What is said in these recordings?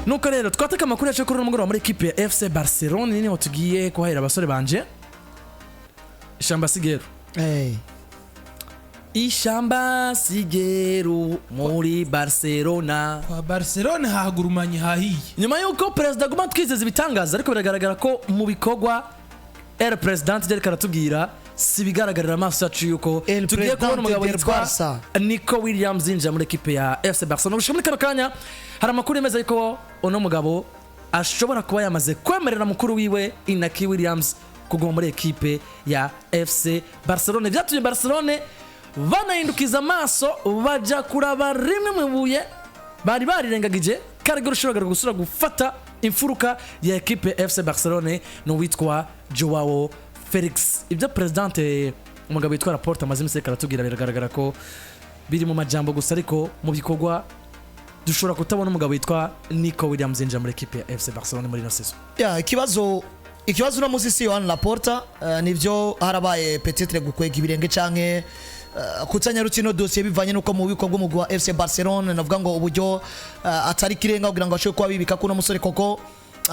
Nuko rero twataka amakuru yacu kuri uno mugoroba muri ekipe ya FC Barcelone, niho tugiye kuhahera, abasore banje. Ishamba Sigeru. Ishamba Sigeru muri Barcelona. Kwa Barcelone hahagurumanye, hahiye. Nyuma y'uko perezida aguma twizeza ibitangaza, ariko biragaragara ko mu bikorwa El Presidente ryariko aratubwira si ibigaragarira amaso yacu yuko El tugiye kubona Presidente umugabo del yitwa Barca. Nico Williams yinjira muri ekipe ya FC Barcelona. Gushika muri kano kanya hari amakuru yemeza yuko uno mugabo ashobora kuba yamaze kwemerera mukuru wiwe Inaki Williams kuguma muri ekipe ya FC Barcelone. Byatumye Barcelone banahindukiza amaso, baja kuraba rimwe mu ibuye bari barirengagije kari rushobora gusura gufata imfuruka ya ekipe ya FC Barcelone, ni uwitwa Joao Felix. Ibyo presidente, umugabo witwa Laporta, amaze iminsi ariko aratubwira biragaragara ko biri mu majambo gusa, ariko mu bikorwa dushobora kutabona umugabo witwa Nico Williams yinjira muri ekipe ya FC Barcelone muri ino saison. Ya, ikibazo uno munsi si Joan Laporta. Nivyo harabaye peut-être gukwega ibirenge canke kutanyarutsa ino dosiye bivanye nuko mu bubiko bw'umugwi wa FC Barcelone, navuga ngo uburyo atari kirenga kugira ngo ashobore kuba bibika kuno musore, koko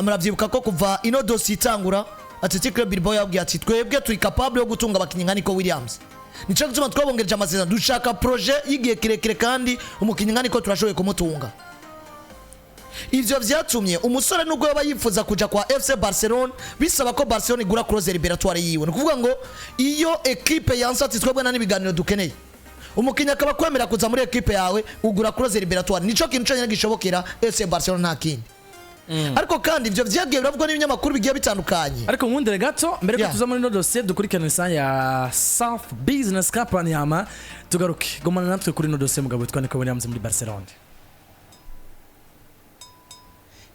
muravyibuka ko kuva ino dosiye itangura, Athletic Club Bilbao yabwiye ati: "Twebwe turi capable yo gutunga abakinyi nka Nico Williams, nico gituma twabongereje amasezerano, dushaka projet y'igihe kirekire, kandi umukinyi nka Nico turashoboye kumutunga." Ivyo vyatumye umusore, nubwo yaba yifuza kuja kwa FC Barcelone, bisaba ko Barcelone igura clause libératoire yiwe. Ni ukuvuga ngo iyo ekipe yanse ati: "Twebwe nta n'ibiganiro dukeneye", umukinnyi akaba kwemera kuza muri ekipe yawe, ugura clause libératoire. Nico kintu cyonyine gishobokera FC Barcelone, nta kindi. Ariko kandi ivyo vyagiye biravugwa n'ibinyamakuru bigiye bitandukanye. Ariko nkundire gato mbere ko tuza muri ino dosiye, dukurikirane isaha ya South Business Company, hama tugaruke. Gumana natwe kuri ino dosiye, mugabo witwa Nico Williams muri Barcelone.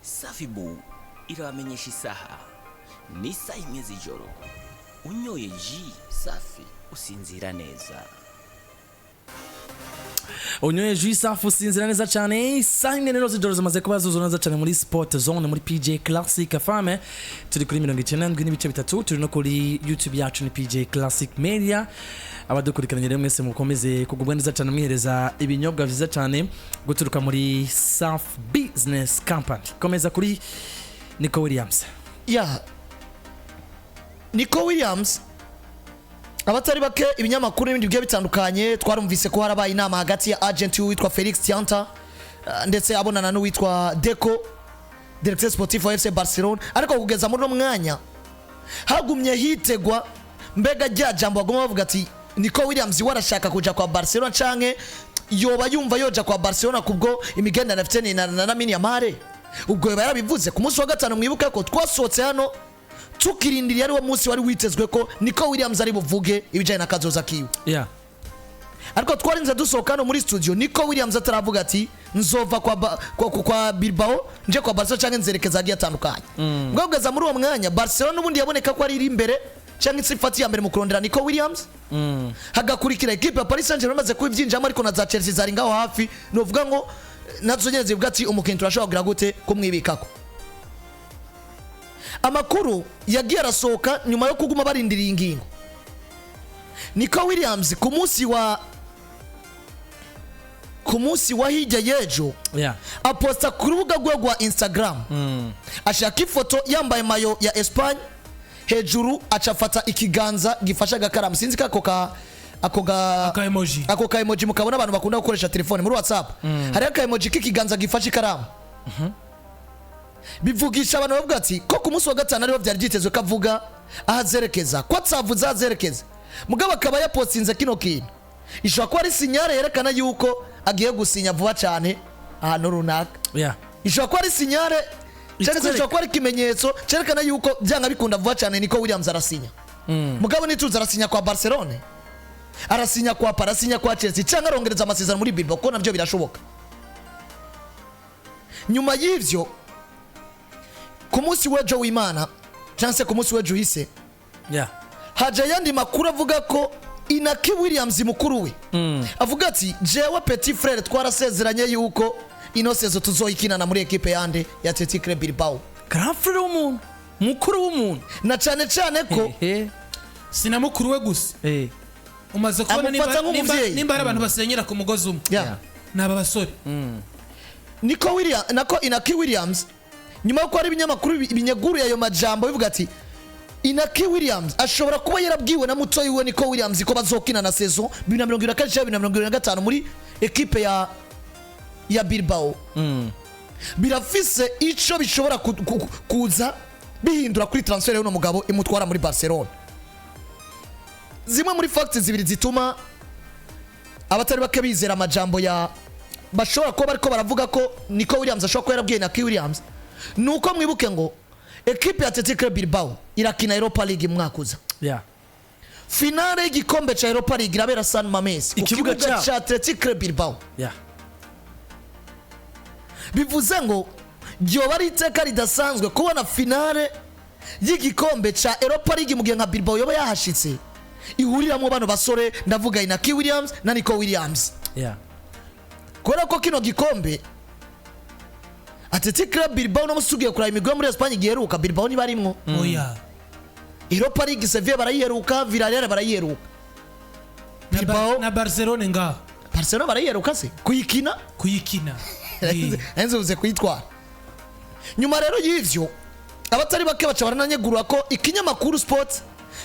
Safibu irabamenyesha isaha, ni isaha 1 z'ijoro. Unyoye ji safi usinzira neza. Unyoye jus safi usinzira neza cyane. Isaha 1 rero z'ijoro zimaze kuba zuzuye neza cyane muri Sport Zone, muri PJ Classic FM. Turi kuri 97.3, turi no kuri YouTube yacu ni PJ Classic Media. Abadukurikiranye rero mwese mukomeze kugubwa neza cyane, mwihereza ibinyobwa byiza cyane guturuka muri South Business Company. Komeza kuri Nico Williams. Ya, Nico Williams, abatari bake, ibinyamakuru n'ibindi bigiye bitandukanye, twarumvise ko harabaye inama hagati ya agent witwa Felix Tianta ndetse abonana n'uwitwa Deco, directeur sportif wa FC Barcelone. Ariko kugeza muri uno mwanya hagumye hitegwa mbega rya jambo baguma bavuga ati Nico Williams warashaka kuja kwa Barcelona, canke yoba yumva yoja kwa Barcelona kubwo imigenderanire afite na Lamine Yamal. Ubwo yoba yarabivuze ku munsi wa gatanu. Mwibuke ko twasohotse hano tukirindiriye, ari wo munsi wari witezwe ko Nico Williams ari buvuge ibijyanye na kazoza kiwe. Ariko twarinze dusohoka hano muri studio Nico Williams ataravuga ati: "Nzova kwa Bilbao nje kwa Barcelona cyangwa nzerekeza agiye atandukanye." Mbwa kugeza muri uwo mwanya Barcelona ubundi yaboneka ko ari iri imbere cyangwa se ifati ya mbere mu kurondera Nico Williams, hagakurikira ekipe ya Paris Saint-Germain imaze kubibyinjamo, ariko na za Chelsea zari ngaho hafi. Nuvuga ngo nazo nyene zivuga ati: "Umukinnyi turashobora kugira gute kumwibikako?" Amakuru yagiye arasohoka nyuma yo kuguma barindiriye ingingo. Nico Williams ku munsi wa hirya y'ejo aposta ku rubuga rwe rwa Instagram, ashaka ifoto yambaye maillot ya Espagne, hejuru acafata ikiganza gifashe agakaramu. Sinzi ko ako ga Aka emoji. Ako ka emoji mukabona abantu bakunda gukoresha telefone muri WhatsApp, hariho aka emoji k'ikiganza gifashe ikaramu. Bivugisha abantu bavuga ati ko ku munsi wa gatanu ariho byari byitezwe ko avuga aho azerekeza, ko atavuze aho azerekeza, mugabo akaba yapostinze kino kintu, ishobora kuba ari signal yerekana yuko agiye gusinya vuba cyane ahantu runaka. Ishobora kuba ari signal cyangwa se Itwereka. ishobora kuba ari ikimenyetso cyerekana yuko byanga bikunda vuba cyane Nico Williams arasinya. Mugabo nituzi arasinya kwa Barcelone, arasinya kwa Paris, arasinya kwa Chelsea, cyangwa arongereza amasezerano muri Bilbao, kuko nabyo birashoboka. Nyuma y'ivyo, ku munsi w'ejo w'Imana cyangwa se ku munsi w'ejo uhise, haje ayandi makuru avuga ko Inaki Williams mukuru we avuga ati: "Jewe petit frère twarasezeranye yuko ino saison tuzoyikinana muri ekipe yande ya Athletic Club Bilbao." Grand frère w'umuntu, mukuru w'umuntu. Na cyane cyane ko Ehe. Si na mukuru we gusa. Umaze kubona Amufata nimba nk'umuvyeyi. nimba hari abantu basenyera ku mugozi umwe, ni aba basore. Nico Williams, nako Inaki Williams, nyuma yuko hari ibinyamakuru binyeguruye ayo majambo bivuga ati Inaki Williams ashobora kuba yarabwiwe na mutoyi we Nico Williams ko bazokina na saison 2024 cyangwa 2025 muri ekipe ya Bilbao, birafise ico bishobora kuza bihindura kuri transfer y'uno mugabo imutwara muri Barcelona. Zimwe muri facts zibiri zituma abatari bake bizera amajambo ya bashobora kuba bariko baravuga ko Nico Williams ashobora kuba yarabwiye Inaki Williams, ni uko mwibuke ngo ekipe ya Athletic Club Bilbao irakina Europa League mu mwaka uza. Finale y'igikombe ca Europa League irabera San Mames, ku Ikibuga kibuga ca Athletic Club Bilbao. Bivuze ngo ryoba ari iteka ridasanzwe kubona finale y'igikombe ca Europa League, mu gihe nka Bilbao yoba yahashitse, ihuriramo bano basore, ndavuga Inaki Williams na Nico Williams, kubera ko kino gikombe Athletic Club Bilbao no musi ugiye kuraba imigwi yo muri Espagne igiheruka, Bilbao ntibarimwo. Oya. Europa League, Sevilla barayiheruka, Villarreal barayiheruka. Na Bilbao na Barcelone ngaho. Barcelona barayiheruka se kuyikina? Kuyikina. Enze kuyitwara. Nyuma rero y'ivyo, abatari bake baca barananyegura ko ikinyamakuru Sport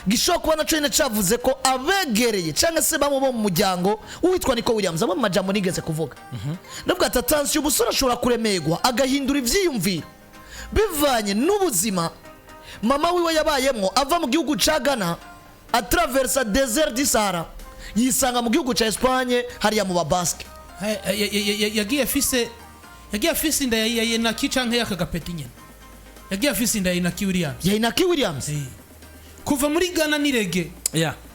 gishobora kuba naco nyene cavuze ko abegereye cyangwa se bamwe bo mu muryango uwitwa Nico Williams, amwe mu majambo nigeze kuvuga, ndavuga ati attention, umusore ashobora kuremerwa agahindura ivyiyumviro bivanye n'ubuzima mama wiwe yabayemwo ava mu gihugu ca Ghana, atraversa désert du Sahara, yisanga mu gihugu ca Espagne hariya mu Babaske. Yagiye afise inda ya Inaki canke y'aka gapeti nyene, yagiye afise inda ya Inaki Williams. Ya Inaki Williams. Kuva muri Ghana nirege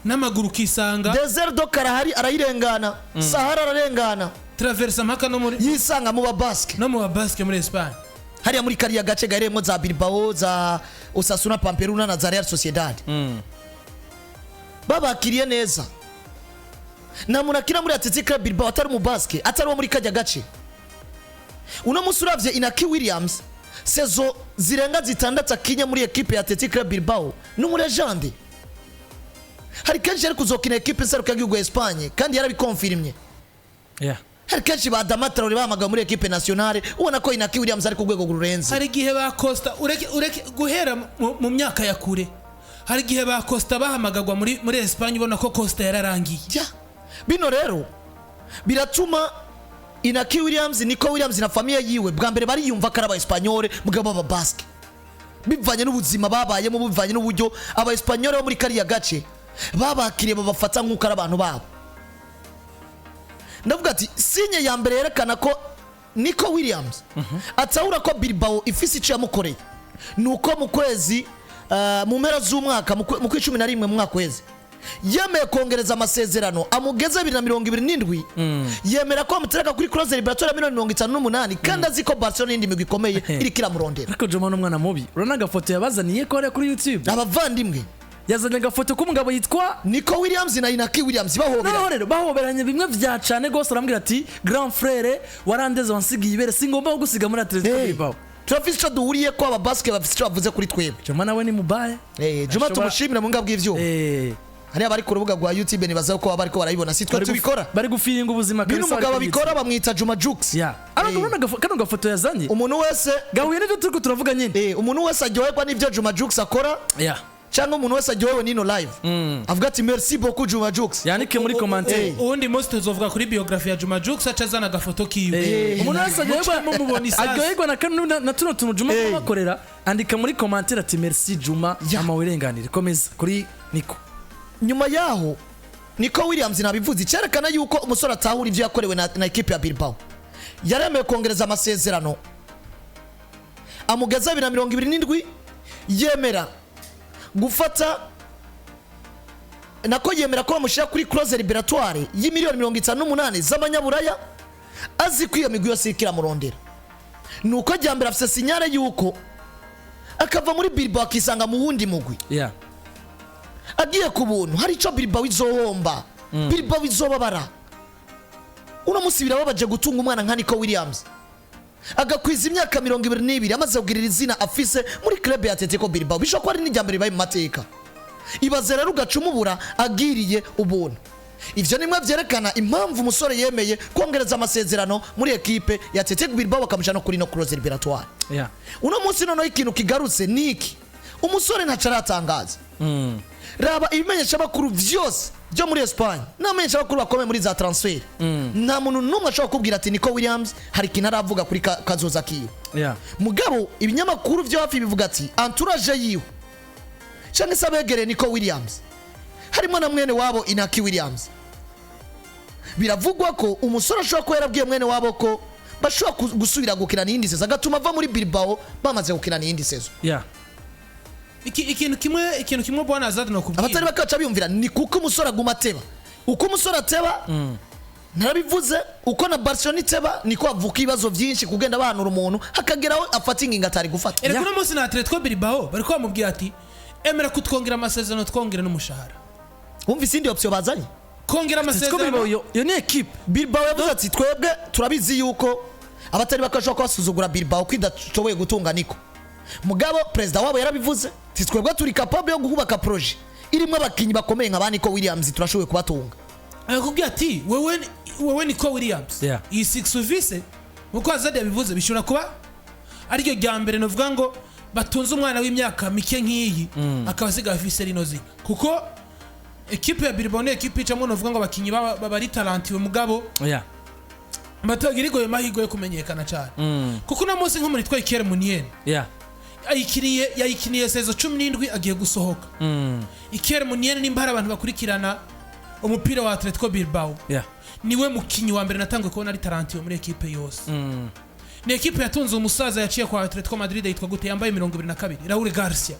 n'amaguru ukisanga Désert du Kalahari arayirengana, Sahara ararengana, traversa mpaka no muri yisanga mu Babaske, no mu Babaske muri Espagne. Hariya muri kariya gace gahereyemo za Bilbao, za Osasuna Pamplona na za Real Sociedad. Babakiriye neza. Nta muntu akina muri Athletic Club Bilbao atari mu Basque, atari uwo muri kajya gace. Uno munsi uravye Inaki Williams, saison zirenga 6 akinye muri ekipe ya Athletic Club Bilbao, ni umu légende. Hari kenshi yari kuzokina ekipe nseruka y'igihugu ya Espagne kandi yarabikonfirimye. Hari kenshi ba Adama Traore bahamagawe muri ekipe nationale, ubona ko Inaki Williams ari ku rwego rurenze. Hari igihe ba Costa, ureke guhera mu myaka ya kure, hari igihe ba Costa bahamagagwa muri Espagne, ubona ko Costa yararangiye. Ja. Bino rero biratuma Inaki Williams, Nico Williams na famille yiwe bwa mbere bariyumva ko ari Aba-Espagnol mugabo b'Aba Basque, bivanye n'ubuzima babayemo, bivanye n'uburyo Aba-Espagnol bo muri kariya gace babakiriye, babafata nk'uko ari abantu babo. Ndavuga ati signe ya mbere yerekana ko Nico Williams atahura ko Bilbao ifise icyo yamukoreye ni uko mu kwezi mu mpera z'umwaka, mu kwa 11 mu mwaka weze, yemeye kongereza amasezerano amugeze 2027, yemera ko bamutereka kuri clause libératoire ya miliyoni 58, kandi azi ko Barcelona n'indi migwi ikomeye iriko iramurondera. Ariko Juma ni umwana mubi. Urabona agafoto yabazaniye ko hariya kuri YouTube? Abavandimwe. Yazanye agafoto k'umugabo yitwa Nico Williams na Inaki Williams bahobera. Noneho rero bahoberanye bimwe vya cane gose, arambwira ati grand frère, warandeze, wansigiye ibere, singomba kugusiga muri Atletico Hey, Bilbao. Turafise ico duhuriye ko aba Basque bafise ico bavuze kuri twebwe. Juma nawe ni mubaye. Juma tumushimira mu buhinga bw'ivyuma. Hariya bari ku rubuga rwa YouTube, nibaza ko baba bariko barayibona, si twe tubikora. Bari gufiringa ubuzima Bino kabisa, umugabo bari abikora bamwita Juma Jux. Ya, ariko urabona kano gafoto yazanye Umuntu wese gahuye n'ibyo turiko turavuga nyine. Umuntu wese aryoherwa n'ivyo Juma Jux akora cyangwa umuntu wese aryohewe n'ino live avuga ati merci beaucoup Juma Jux. Yandike muri commentaire. Uwundi munsi tuzovuga kuri biographie ya Juma Jux, aca azana agafoto kiwe. Umuntu wese Mucemo mubona isasi. aryoherwa na kano na tuno tuntu Juma bakorera, andika muri commentaire ati merci Juma. Ama wirenganire, komeza kuri Nico. Nyuma yaho Nico Williams nabivuze, icyerekana yuko umusore atahura ibyo yakorewe na ekipe ya Bilbao, yaremeye kongereza amasezerano amugeza 2027, yemera gufata, nako yemera ko bamushyira kuri clause libératoire y'imiliyoni 58 z'amanyaburaya, azi ko iyo migwi yose iriko iramurondera. Ni uko mbere afise signal yuko akava muri Bilbao akisanga mu wundi mugwi agiye ku buntu, hari icyo Bilbao izohomba, Bilbao izobabara. Uno munsi birababaje gutunga umwana nka Nico Williams agakwiza imyaka 22 amaze kugirira izina afise muri club ya Atletico Bilbao. Bishobora kuba ari n'ijyambere ribaye mu mateka. Ibaze rero ugaca umubura agiriye ubuntu. Ivyo nimwe vyerekana impamvu umusore yemeye kongereza amasezerano muri ekipe ya Athletic Bilbao, bakamushira no kuri no clause libératoire. Uno munsi noneho ikintu kigarutse ni iki? Umusore ntaco aratangaza. Raba ibimenyeshamakuru vyose byo muri Espagne n'abamenyeshamakuru bakomeye muri za transfer, nta muntu n'umwe ashobora kukubwira ati Nico Williams hari ikintu aravuga kuri kazoza kiwe. Mugabo ibinyamakuru vyo hafi bivuga ati entourage yiwe cyangwa se abegereye Nico Williams, harimo na mwene wabo Inaki Williams, biravugwa ko umusore ashobora kuba yarabwiye mwene wabo ko bashobora gusubira gukina n'iyindi saison, agatuma ava muri Bilbao bamaze gukina n'iyindi saison. Ikintu kimwe bwana Azad no kubwira Abatari bakaca biyumvira ni kuko umusore aguma ateba. Uko umusore ateba, narabivuze, uko na Barcelona iteba, niko havuka ibibazo byinshi, kugenda bahanura umuntu hakageraho afata ingingo atari gufata. Erega uno munsi na Atletico Bilbao bariko bamubwira ati emera kutwongera amasezerano, twongere n'umushahara. Wumva izindi option bazanye. Kongera Atletico Bilbao amasezerano. iyo ni ekipe. Bilbao yavuze ati twebwe turabizi yuko abatari bakashobora kubasuzugura Bilbao ko idashoboye gutunga Niko. Mugabo perezida wabo yarabivuze ati twebwe turi capable yo kubaka projet irimo abakinnyi bakomeye nka ba Nico Williams, turashoboye kubatunga. Akakubwira ati wewe Nico Williams, iyi six uvise, nkuko Azad yabivuze, bishobora kuba ariryo rya mbere novuga ngo batunze umwana w'imyaka mike nk'iyi akaba asigaye afise rino zina, kuko ekipe ya Bilbao ni ekipe icamwo novuga ngo abakinyi baba ari talentueux, mugabo batagira ayo mahirwe yo kumenyekana cyane, kuko uno munsi nk'umuntu yitwa Iker Muniain yayikiniye saison 17, agiye gusohoka. Iker Muniain, nimba hari abantu bakurikirana umupira wa Atletico Bilbao, niwe mukinyi wa mbere natanguye kubona ari talentueux muri ekipe yose. Ni ekipe yatunze umusaza yaciye kwa Atletico Madrid, yitwa gute, yambaye 22, Raul Garcia.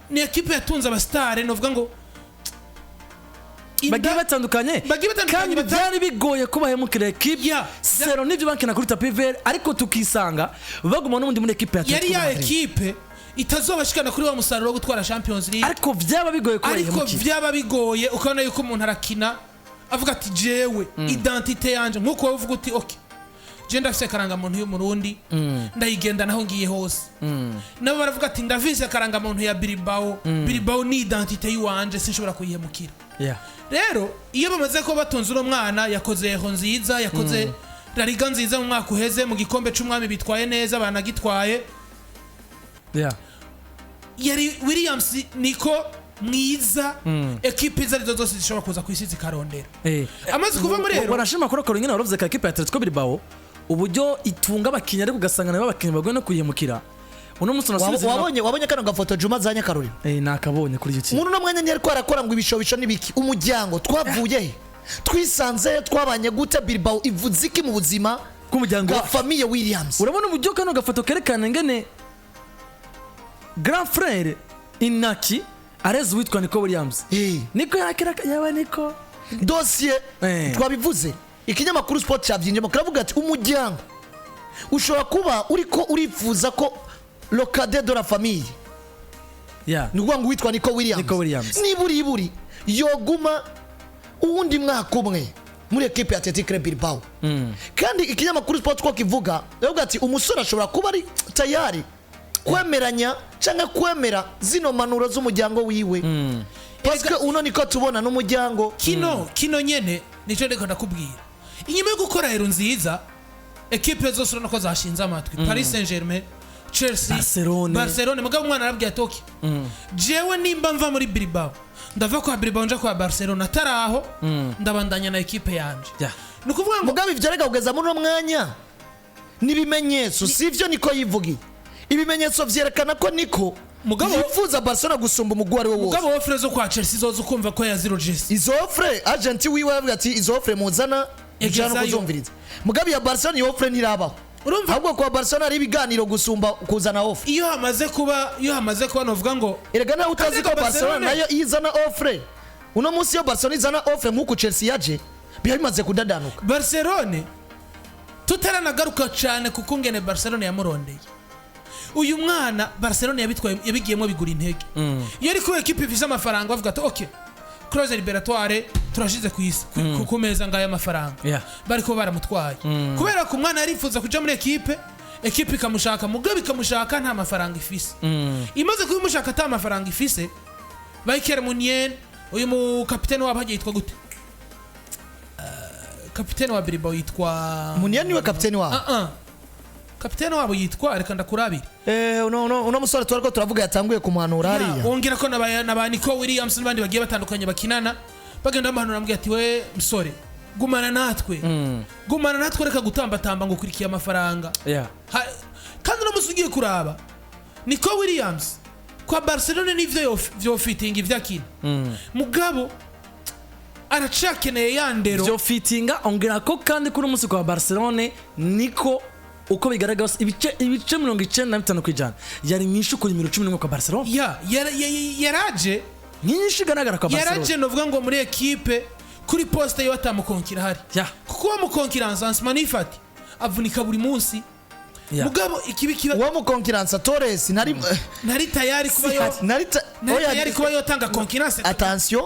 Ni ekipe yatunze abasitare novuga ngo Bagiye batandukanye. Bagiye batandukanye. Kandi byari bigoye ko bahemukira ekipe sero n'ibyo bakina kuri tapis vert, ariko tukisanga baguma n'ubundi muri ekipe ya Yari Atletico ya Madrid. ekipe itazobashikana kuri wa musaruro wo gutwara Champions League, Ariko byaba bigoye ko ariko bahemukira. byaba bigoye, ukabona yuko umuntu arakina avuga ati jewe identité yanje, nkuko wowe uvuga uti ok, je ndafise akarangamuntu y'Umurundi, ndayigenda naho ngiye hose, nabo baravuga ati ndafise akarangamuntu ya Bilbao, Bilbao ni identité yiwanje, sinshobora kuyihemukira. Rero iyo bamaze kuba batunze uno mwana, yakoze eho nziza, yakoze La Liga nziza mu mwaka uheze, mu gikombe c'umwami bitwaye neza, banagitwaye. Yari Williams niko mwiza ekipe izo arizo zose zishobora kuza ku isi zikarondera. Amaze kuvamo rero Wanashima kuri akora nyine waravuze ka ekipe ya Atletico Bilbao, uburyo itunga abakinnyi, ariko ugasanga nabo abakinnyi bagoye no kuyihemukira. Uno munsi unasubiza inyuma. Wabonye kano gafoto Juma azanye, Karori? Nakabonye kuri icyo kintu. Muri uno mwanya ntiyari arakora ngo ibishobisho n'ibiki, umuryango twavuye he, twisanze he, twabanye gute, Bilbao ivuze iki mu buzima bw'umuryango bwa wacu. Famille Williams. Urabona uburyo kano gafoto kerekana ingene grand frère Inaki areze uwitwa Nico Williams. Niko yakira yaba Nico. Dosiye twabivuze, ikinyamakuru Sport cyabyinjemo kiravuga ati umuryango ushobora kuba uriko urifuza ko le cadet de la famille, ni ukuvuga ngo uwitwa Nico Williams, Nico Williams. niburi iburi yoguma uwundi mwaka umwe muri ekipe ya Athletic Club Bilbao. Kandi ikinyamakuru Sport ko kivuga, yavuga ati umusore ashobora kuba ari tayari kwemeranya cyangwa kwemera zino manuro z'umuryango wiwe, parce que uno niko tubona n'umuryango. Kino nyene nico ndiko ndakubwira. Inyuma yo gukora hero nziza, ekipe zose urabona ko zashinze amatwi: Paris Saint Germain, Chelsea, Barcelone. Barcelone. Mugabo umwana arabwira ati okay, jewe nimba mva muri Bilbao, ndava kwa Bilbao nja kwa Barcelona, atari aho ndabandanya na ekipe yanje. Ni ukuvuga ngo Mugabe ivyo rega kugeza muri uno mwanya n'ibimenyetso sivyo Niko yivugiye. Ibimenyetso vyerekana ko Niko yifuza Barcelona gusumba umugwi uwo ari we wose. Mugabo offre zo kwa Chelsea zoza ukumva ko yazirojese. Izo offre, agent wiwe yavuga ati izo offre muzana Yagezayo. ijana kuzumviriza. Mugabe ya Barcelona iyo offre ntirabaho. Urumva? Ahubwo kwa Barcelona hari ibiganiro gusumba kuzana offre. Iyo hamaze kuba novuga ngo Erega nawe utazi ko Kandi Barcelona Barcelona nayo iyo izana offre, uno munsi iyo Barcelona izana offre nk'uku Chelsea yaje, biba bimaze kudadanuka. Barcelone tutaranagaruka cyane, kuko ngene Barcelone yamurondeye uyu mwana, Barcelone yabitwaye, yabigiyemo bigura intege. Iyo ari kuba ekipe ifise amafaranga, bavuga ati ok, clause libératoire turashize ku isi ku meza ngaya amafaranga, bari kuba baramutwaye, kubera ko umwana yarifuza kuja muri ekipe, ekipe ikamushaka, mugabo ikamushaka nta mafaranga ifise. Imaze kubimushaka ata mafaranga ifise, Iker Muniain, uyu mukapitene wabo hagiye yitwa gute? Kapitene wa Bilbao yitwa Munier niwe kapiteni wabo. Ah, ah. Kapitene wabo yitwa, reka ndakurabire. Uno musore twariko turavuga yatanguye kumuhanura hariya. Wongera ko naba Nico Williams n'abandi bagiye batandukanye bakinana bagenda bamuhanura, bamubwira ati: "We musore, gumana natwe, gumana natwe, reka gutambatamba ngo ukurikiye amafaranga." Kandi uno munsi ugiye kuraba Nico Williams kwa Barcelona nivyo vyofitinga ivyo akina, mugabo aracakeneye ya ndero. Byo fitinga, ongera ko kandi kuri umunsi kwa Barcelone niko uko bigaragara ibice 95% yari nyinshi ku nimero 11 kwa Barcelone. Ya, yaraje. Nyinshi igaragara kwa Yaraje. Barcelone. Novuga ngo muri ekipe kuri poste yo atamukonkira hari kuko uwo mukonkiransa Ansu Fati avunika buri munsi. Mugabo ikibi kiba Uwo mukonkiransa Torres ntari ntari tayari kuba yo ntari ntari oya, tayari kuba yotanga concurrence. Attention,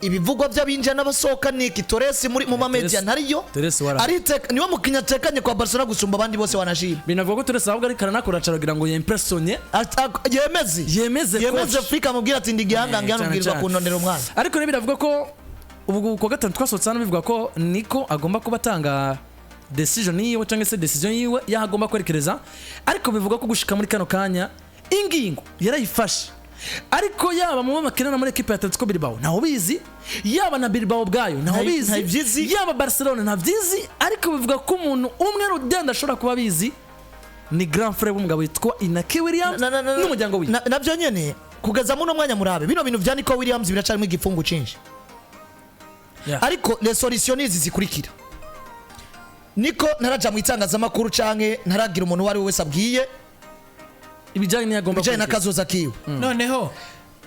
ibivugwa by'abinjira n'abasohoka niki Torres muri mu mamedia ntariyo. Torres Ariteka niwe mukinya atekanye kwa Barcelona gusumba abandi bose wanashima. Binavuga ko Torres ahubwo ariko aranakora kugira ngo yempressionne Yemeze. Yemeze yemeze coach. Afrika amubwira ati: "Ndi gihangange hano, Cyane, ubwirizwa cyane. kuntondera umwana." Ariko rero biravuga ko ubu kuwa gatanu twasohotse hano bivuga ko Niko agomba kuba atanga decision yiwe cyangwa se decision yiwe y'aho agomba kwerekereza, ariko bivuga ko gushika muri kano kanya ingingo yarayifashe, ariko yaba mu bakinana muri ekipe ya Atletico Bilbao ntawe ubizi, yaba na Bilbao ubwayo ntawe ubizi, Ntayivyizi. yaba Barcelona ntabyizi, ariko bivuga ko umuntu umwe rudenda ashobora kuba abizi ni grand frère w'umugabo witwa Inaki Williams n'umuryango wiwe. Nabyo nyene kugeza muno mwanya, murabe bino bintu vya Nico Williams biracarimo igifungu cinshi. Ariko les solutions nizi zikurikira: Niko ntaraja mu itangazamakuru canke ntaragira umuntu uwo ari we wese abwiye ibijyanye n'iyagomba ibijanye kwerekeza. n'akazoza kiwe. Noneho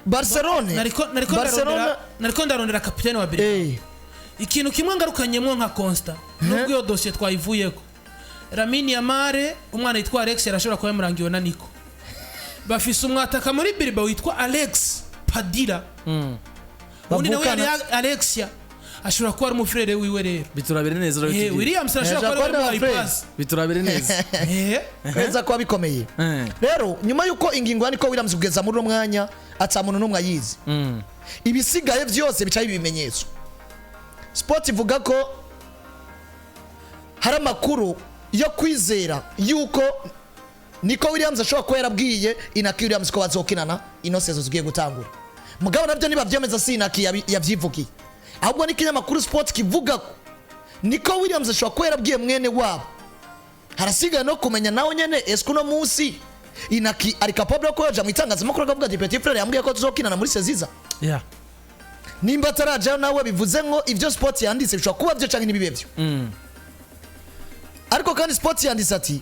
Barcelone nariko Barcelona nariko ndarondera kapitene wa Bilbao. Ikintu kimwe ngarukanyemo nka constat, nubwo iyo dosiye twayivuyeko, Lamine Yamal, umwana yitwa Alex arashobora kuba yamurangiwe na Nico. Bafise umwataka muri Bilbao witwa Alex Padilla, undi nawe Bavukana. yari Alexia, ashobora kuba ari umufurere wiwe rero. Biturabire neza urabitubwira. Williams arashobora kuba Ashobora ari kuba we ari ipasi. Biturabire neza. Neza kuba bikomeye. Rero nyuma y'uko ingingo ya Nico Williams kugeza muri uno mwanya ata muntu n'umwe ayizi, ibisigaye byose bicaye ibimenyetso. Sport ivuga ko hari amakuru yo kwizera yuko Nico Williams ashobora kuba yarabwiye Inaki Williams ko bazokinana ino saison zigiye gutangura. Mugabo nabyo nibabyemeza, si Inaki yabyivugiye, ahubwo n'ikinyamakuru Sport kivuga ko Nico Williams ashobora kuba yarabwiye mwene wabo. Harasigaye no kumenya nawe nyene, eske uno munsi Inaki ari capable yo kuba yaja mu itangazamakuru akavuga ati: "Petit frère yambwiye ko tuzokinana muri seziza"? Nimba atarajayo nawe, bivuze ngo ibyo Sport yanditse bishobora kuba byo canke ntibibe byo. Ariko kandi Sport yanditse ati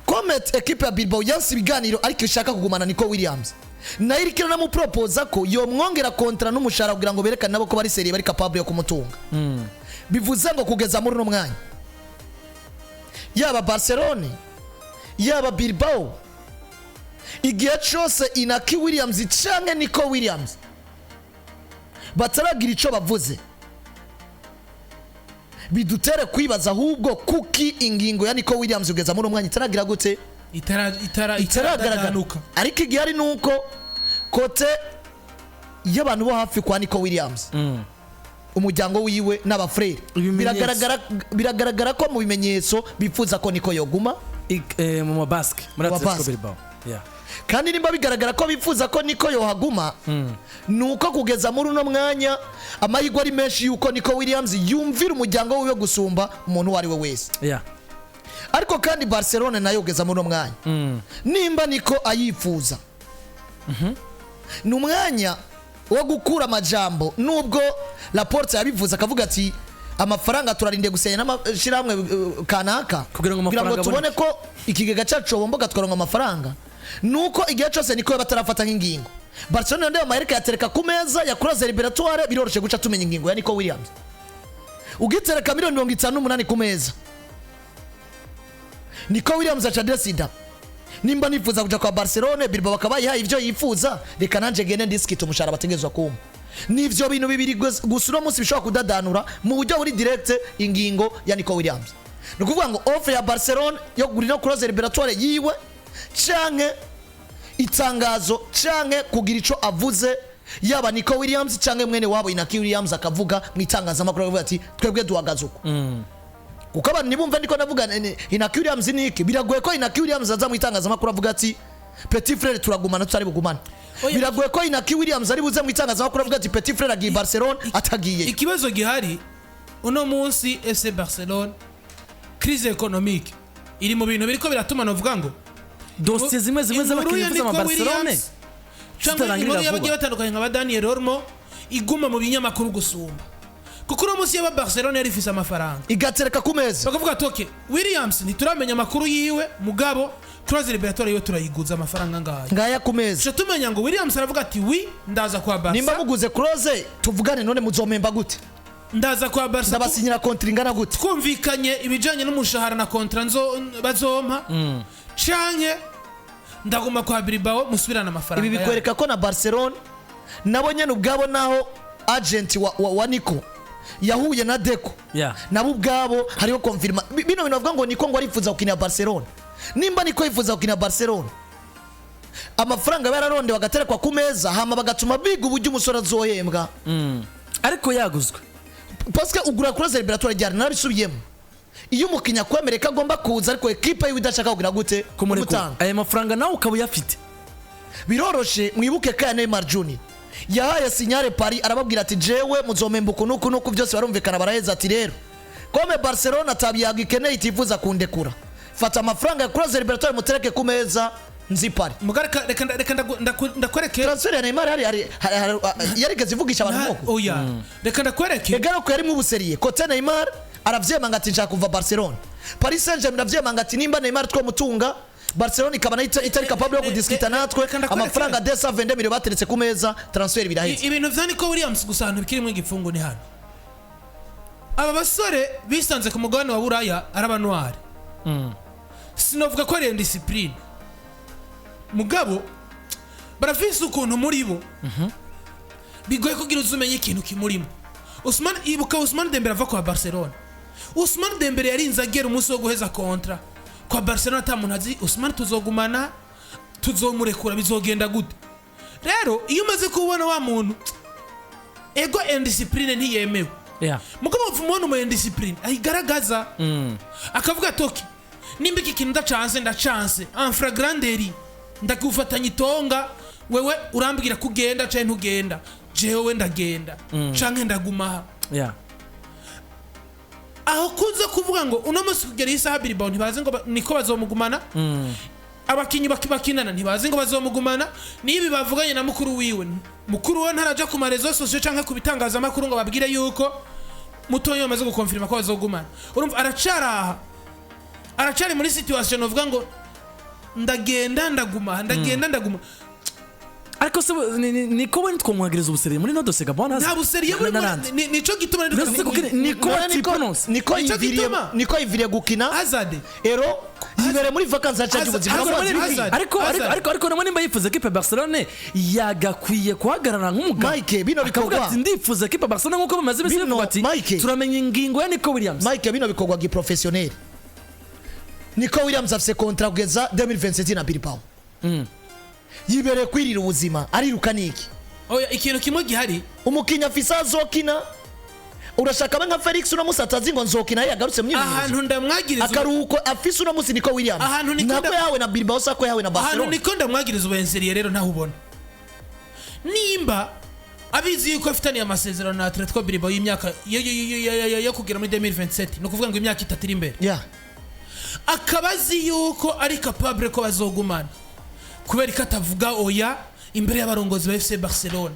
Comet ekipe ya Bilbao yanse ibiganiro, ariko ishaka kugumana Nico Williams, nayo iriko iranamupropoza ko yomwongera contrat n'umushahara kugira ngo berekane nabo ko bari sérieux, bari capable yo kumutunga. Bivuze ngo kugeza muri uno mwanya, yaba Barcelone, yaba Bilbao, igihe cyose Inaki Williams canke Nico Williams bataragira ico bavuze, bidutere kwibaza ahubwo kuki ingingo ya Nico Williams kugeza muri uno mwanya itaragira gute? Itara Itaragaragara. Itaranuka. Ariko igihe ari nuko côté y'abantu bo hafi kwa Nico Williams, umuryango wiwe n'abafurere, Ibimenyetso. biragaragara ko mu bimenyetso bifuza ko Nico yoguma Mu mabasike muri Mu Atletico Basque. Bilbao. Yeah. Kandi nimba bigaragara ko bifuza ko Nico yohaguma, ni uko kugeza muri uno mwanya amahirwe ari menshi yuko Nico Williams yumvira umuryango wiwe gusumba umuntu uwo ari we wese. Ariko kandi Barcelone nayo kugeza muri uno mwanya, nimba Nico ayifuza, ni umwanya wo gukura amajambo, nubwo Laporte yabivuze akavuga ati: "Amafaranga turarindiye gusenya n'amashyirahamwe kanaka Kugira ngo amafaranga tubone ko ikigega cyacu bomboka tukaronka amafaranga." Nuko igihe cyose niko batarafata nk'ingingo, Barcelona ndeba amahereka yatereka ku meza ya clause libératoire, biroroshye guca tumenya ingingo ya Nico Williams. Ugitereka miliyoni 58 ku meza, Nico Williams aca desida: "Nimba nifuza kuja kwa Barcelone, Bilbao bakaba bayihaye ivyo yifuza, reka nanje gende ndisikita umushahara bategerezwa kumpa." Nivyo bintu bibiri gusa uno munsi bishobora kudadanura mu buryo buri direct ingingo ya Nico Williams. Ni ukuvuga ngo offre ya Barcelone yo kugura ino clause libératoire yiwe, canke itangazo, canke kugira ico avuze. Yaba Nico Williams cyangwa mwene wabo Inaki Williams akavuga mu itangazamakuru, akavuga ati: "Twebwe duhagaze uko." Kuko abantu ntibumve ndiko ndavuga Inaki Williams ni iki. Biragoye ko Inaki Williams aza mu itangazamakuru avuga ati: "Petit frère, turagumana, tutari bugumane." Oya. Biragoye ko Inaki Williams ari buze mu itangazamakuru avuga ati: "Petit frère agiye Barcelona," atagiye. Ikibazo gihari uno munsi, FC Barcelone, crise économique iri mu bintu biriko biratuma novuga ngo Dosiye zimwe zimwe inkuru z'abakinnyi ya bifuza ama Nico Barcelone Williams cyangwa zitarangirira inkuru vuba. y'abagiye batandukanye nka ba Daniel Olmo iguma mu binyamakuru gusumba, kuko uno munsi yaba Barcelone yari ifise amafaranga, igatereka ku meza, bakavuga ati: "Okay, Williams ntituramenya amakuru yiwe, mugabo clause libératoire yiwe turayiguza amafaranga ngayo." Ngaya ku meza. Tuca tumenya ngo Williams aravuga ati: "Oui, ndaza kwa Nimba Barca." muguze clause, tuvugane: none muzomemba gute? Ndaza kwa Barca. Ndabasinyira contrat ingana gute? Twumvikanye ibijanye n'umushahara na contrat nzo bazompa, canke ndaguma kwa Bilbao musubirane amafaranga Ibi yanyu. bikwereka ko na Barcelone nabo nyene ubwabo, naho agent wa Nico yahuye na Deco, nabo ubwabo hariho confirma. Bino bintu bavuga ngo Nico ngo arifuza gukinira Barcelone, nimba Nico yifuza gukinira Barcelone, amafaranga aba yararondewe agaterekwa ku meza, hama bagatuma biga uburyo umusore azohembwa. Ariko yaguzwe. Parce que ugura clause libératoire ryari? Narabisubiyemo, iyo umukinnyi akwemereye ko agomba kuza ariko ekipa yiwe idashaka kugira gute? Kumurekura. Kumutanga. Aya mafaranga nawe ukaba uyafite. Biroroshe. Mwibuke ko ya Neymar Junior yahaye signal Paris, arababwira ati: "Jewe muzomemba uku nuku nuku." Byose barumvikana, baraheza. Ati: "Rero comme Barcelona atabiyaga ikeneye, itifuza kundekura, fata amafaranga ya clause libératoire mutereke ku meza, nzi Paris." Muga reka ndakwereke. Transfer ya Neymar hari yarigeze ivugisha abantu nk'uko? Oya, reka ndakwereke. Egaro ko yarimo ubuseriye kote. Neymar aravyemanga ati: "Nshaka kuva Barcelona." Paris Saint-Germain iravyemanga ati: "Nimba Neymar twomutunga, Barcelona ikaba nayo itari capable yo kudiskita natwe, Reka ndakwereke. amafaranga 220 millions bateretse ku meza, transfer biraheze." Ibintu vya Nico Williams gusa, ahantu bikirimo igipfungu ni hano: aba basore bisanze ku mugabane wa Buraya ari abanwari. Sinovuga ko ari indiscipline, mugabo barafise ukuntu muri bo bigoye kugira uzi umenye ikintu kimurimo. Usman, ibuka Usman Dembele ava kwa Barcelona. Usman Dembele yarinze agera umunsi wo guheza contrat kwa Barcelona ata muntu azi Usman tuzogumana, tuzomurekura, bizogenda gute. Rero iyo umaze kubona wa muntu, ego, indiscipline ntiyemewe, mugabo umubona umu indiscipline ayigaragaza, akavuga ati: "Okay, nimba iki kintu ndacanse, ndacanse en flagrant délit, ndagufatanya itonga, wewe urambwira ko ugenda canke ntugenda, jewe ndagenda canke ndagumaha." Aho kunze kuvuga ngo uno munsi kugera iyi saha Bilbao ntibazi ngo niko bazomugumana, abakinyi bakinana ntibazi ngo bazomugumana. Nibi bavuganye na mukuru wiwe, mukuru we ntaraja ku ma réseaux sociaux canke ku bitangazamakuru ngo babwire yuko mutoyi bamaze gukonfirma ko bazogumana. Urumva aracaraha, aracari muri situation novuga ngo ndagenda, ndaguma, ndagenda, ndaguma. Ariko se niko we ntitwamwagiriza ubuseriye muri no dosiye Gabon? Nta buseriye muri nico gituma. Nese kuko niko None atipononse. Niko Nico yiviriye gituma. Niko yiviriye gukina Hazard ero yibereye muri vacances acaje ubuzima Hazard- bwamubaza. Hazard. Ariko ariko ariko nabo nimba yifuza ekipe ya Barcelone, yagakwiye guhagarara nk'umugabo, Mike, bino akavuga bikorwa. ati: "Ndifuza ekipe ya Barcelone," nk'uko bamaze iminsi bavuga ati Mike. "Turamenya ingingo ya Nico Williams." Mike, bino bikorwa giprofessionnel. Nico Williams afise contrat kugeza 2027 na Bilbao, yibereye kwirira ubuzima, ariruka niki? Oya, ikintu kimwe gihari. Umukinnyi afise azokina, urashaka abe nka Felix uno musi atazi ngo nzokina, yagarutse mu myimenyerezo. Ahantu ndamwagiriza Akaruhuko afise uno musi Nico Williams, Ahantu Nico nako yahawe na Bilbao, sako yahawe na ahantu Barcelona. Niko ndamwagiriza ubenseriye rero, ntaho ubona nimba abizi yuko afitaniye amasezerano na Atletico Bilbao y'imyaka yo kugera muri 2027, ni ukuvuga ngo imyaka 3 iri imbere, akaba azi yuko ari capable ko bazogumana, kubera ko atavuga oya imbere y'abarongozi ba FC Barcelona?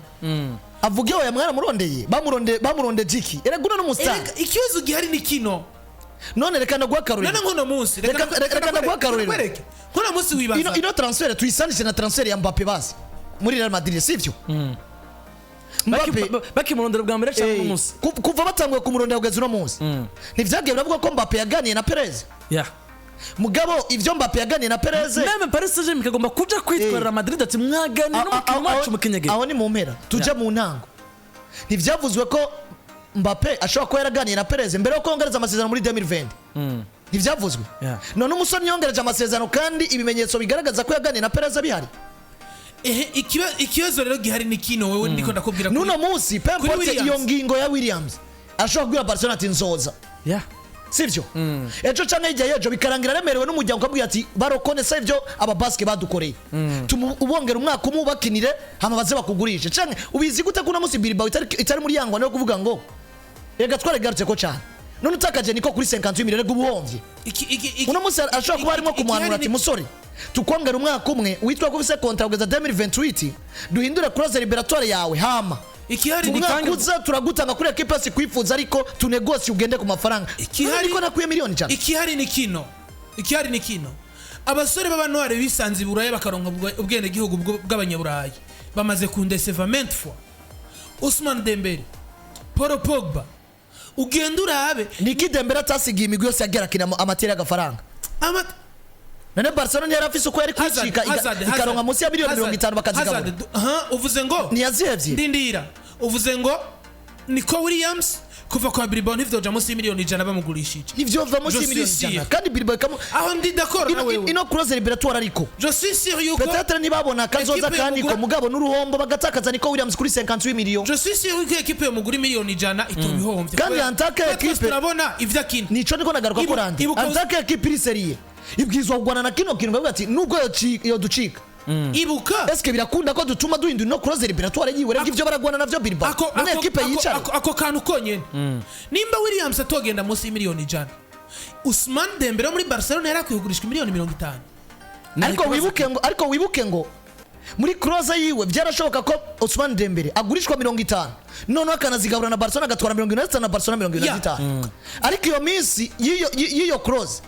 Avuge oya? Mwaramurondeye, bamuronde, bamuronde jiki, erega uno n'umustar. Erega ikibazo gihari ni kino. None reka ndaguha akarorero. None nk'uno munsi Reka ndaguha akarorero. Ndakwereke. Nk'uno munsi wibaza Ino transfer tuyisanishe na transfer ya Mbappe basi muri Real Madrid, sivyo? Mbappe Bakimurondera bwa mbere cyangwa uno munsi? Kuva batanguye kumurondera kugeza uno munsi, ntivyagiye biravuga ko Mbappe yaganiye na Perez? Mugabo ivyo Mbappe yaganiye na Perez, Même Paris Saint-Germain ikagomba kuja kwitwarira Madrid ati: "Mwaganira n'umukinnyi wacu mukinyegera." Aho ni mu mpera, tuje mu ntango. Ntivyavuzwe ko Mbappe ashobora kuba yaraganiye na Perez mbere yo kongereza amasezerano muri 2020? Ntivyavuzwe? Yeah. None umusore yongereje amasezerano kandi ibimenyetso bigaragaza ko yaganiye na Perez bihari? Ehe, ikibazo rero gihari ni kino, wewe ndiko ndakubwira Nuno munsi, peu kuri importe Williams. iyo ngingo ya Williams, ashobora kubwira Barcelona ati nzoza, sivyo? Ejo canke hirya y'ejo bikarangira aremerewe n'umuryango, ukabwira ati barokonesa ivyo ababaske badukoreye, ubongera umwaka umwe ubakinire, hama baze bakugurishe. Canke ubizi gute ko uno munsi Bilbao itari muri yangwa yo kuvuga ngo rega twaragarutse ko cane? None utakaje niko kuri 58 millions, rega ubuhomvye. Uno munsi ashobora kuba arimo kumuhanura ati musore, tukongera umwaka umwe, witwa ko ufise contrat kugeza 2028, duhindure clause libératoire yawe, hama Ikihari ni umwaka uza turagutanga kuri ekipe yose kwifuza, ariko tunegosi ugende ku mafaranga. Niko nakwiye miliyoni 100. Ikihari ni kino, ikihari ni kino: abasore b'abantwari bisanze i Buraya, bakaronka ubwenegihugu bw'abanyaburayi, bamaze kundeseva maintes fois. Ousmane Dembele, Paul Pogba, ugenda urabe. Niki Dembele atasigiye imigwi yose yagiye arakina amateri y'agafaranga? None Barcelona ntiyari afise uko yari Hazard, kwicika Hazard, ikaronka Hazard, munsi ya miliyoni Hazard, 50 bakazigabura? Hazard, aha, uvuze ngo Ntiyazihevye? Ndindira, uvuze ngo Nico Williams kuva kwa Bilbao ntivyoja munsi y'imiliyoni 100 bamugurishije. Nivyo munsi Je y'imiliyoni suis 100 sûr. kandi Bilbao ikamu Aho ndi d'accord na wewe. Ino clause libératoire ariko Je suis sûr yuko peut-être ntibabona akazoza Equipe kandi ko mugabo n'uruhombo bagatakaza Nico Williams kuri 58 millions. Je suis sûr yuko ekipe yomugura miliyoni 100 itobihombye. Kandi en tant que Kubera twese turabona ivyo akina. Nico niko nagaruka ko randi en tant que équipe iri sérieux ibwirizwa kugwana na kino kintu, bavuga ati nubwo yoducika, Ibuka eske birakunda ko dutuma duhindura ino clause libératoire yiwe? Rero ivyo baragwana navyo Bilbao. None ekipe yicara. Ako kantu konyene, nimba Williams atogenda munsi y'imiliyoni 100, Ousmane Dembele wo muri Barcelona yari akwiye kugurishwa miliyoni 50. Ariko wibuke ngo muri clause yiwe byarashoboka ko Ousmane Dembele agurishwa 50, noneho akanazigabura na Barcelona, agatwara 75 na Barcelona 75. Ariko iyo minsi y'iyo clause,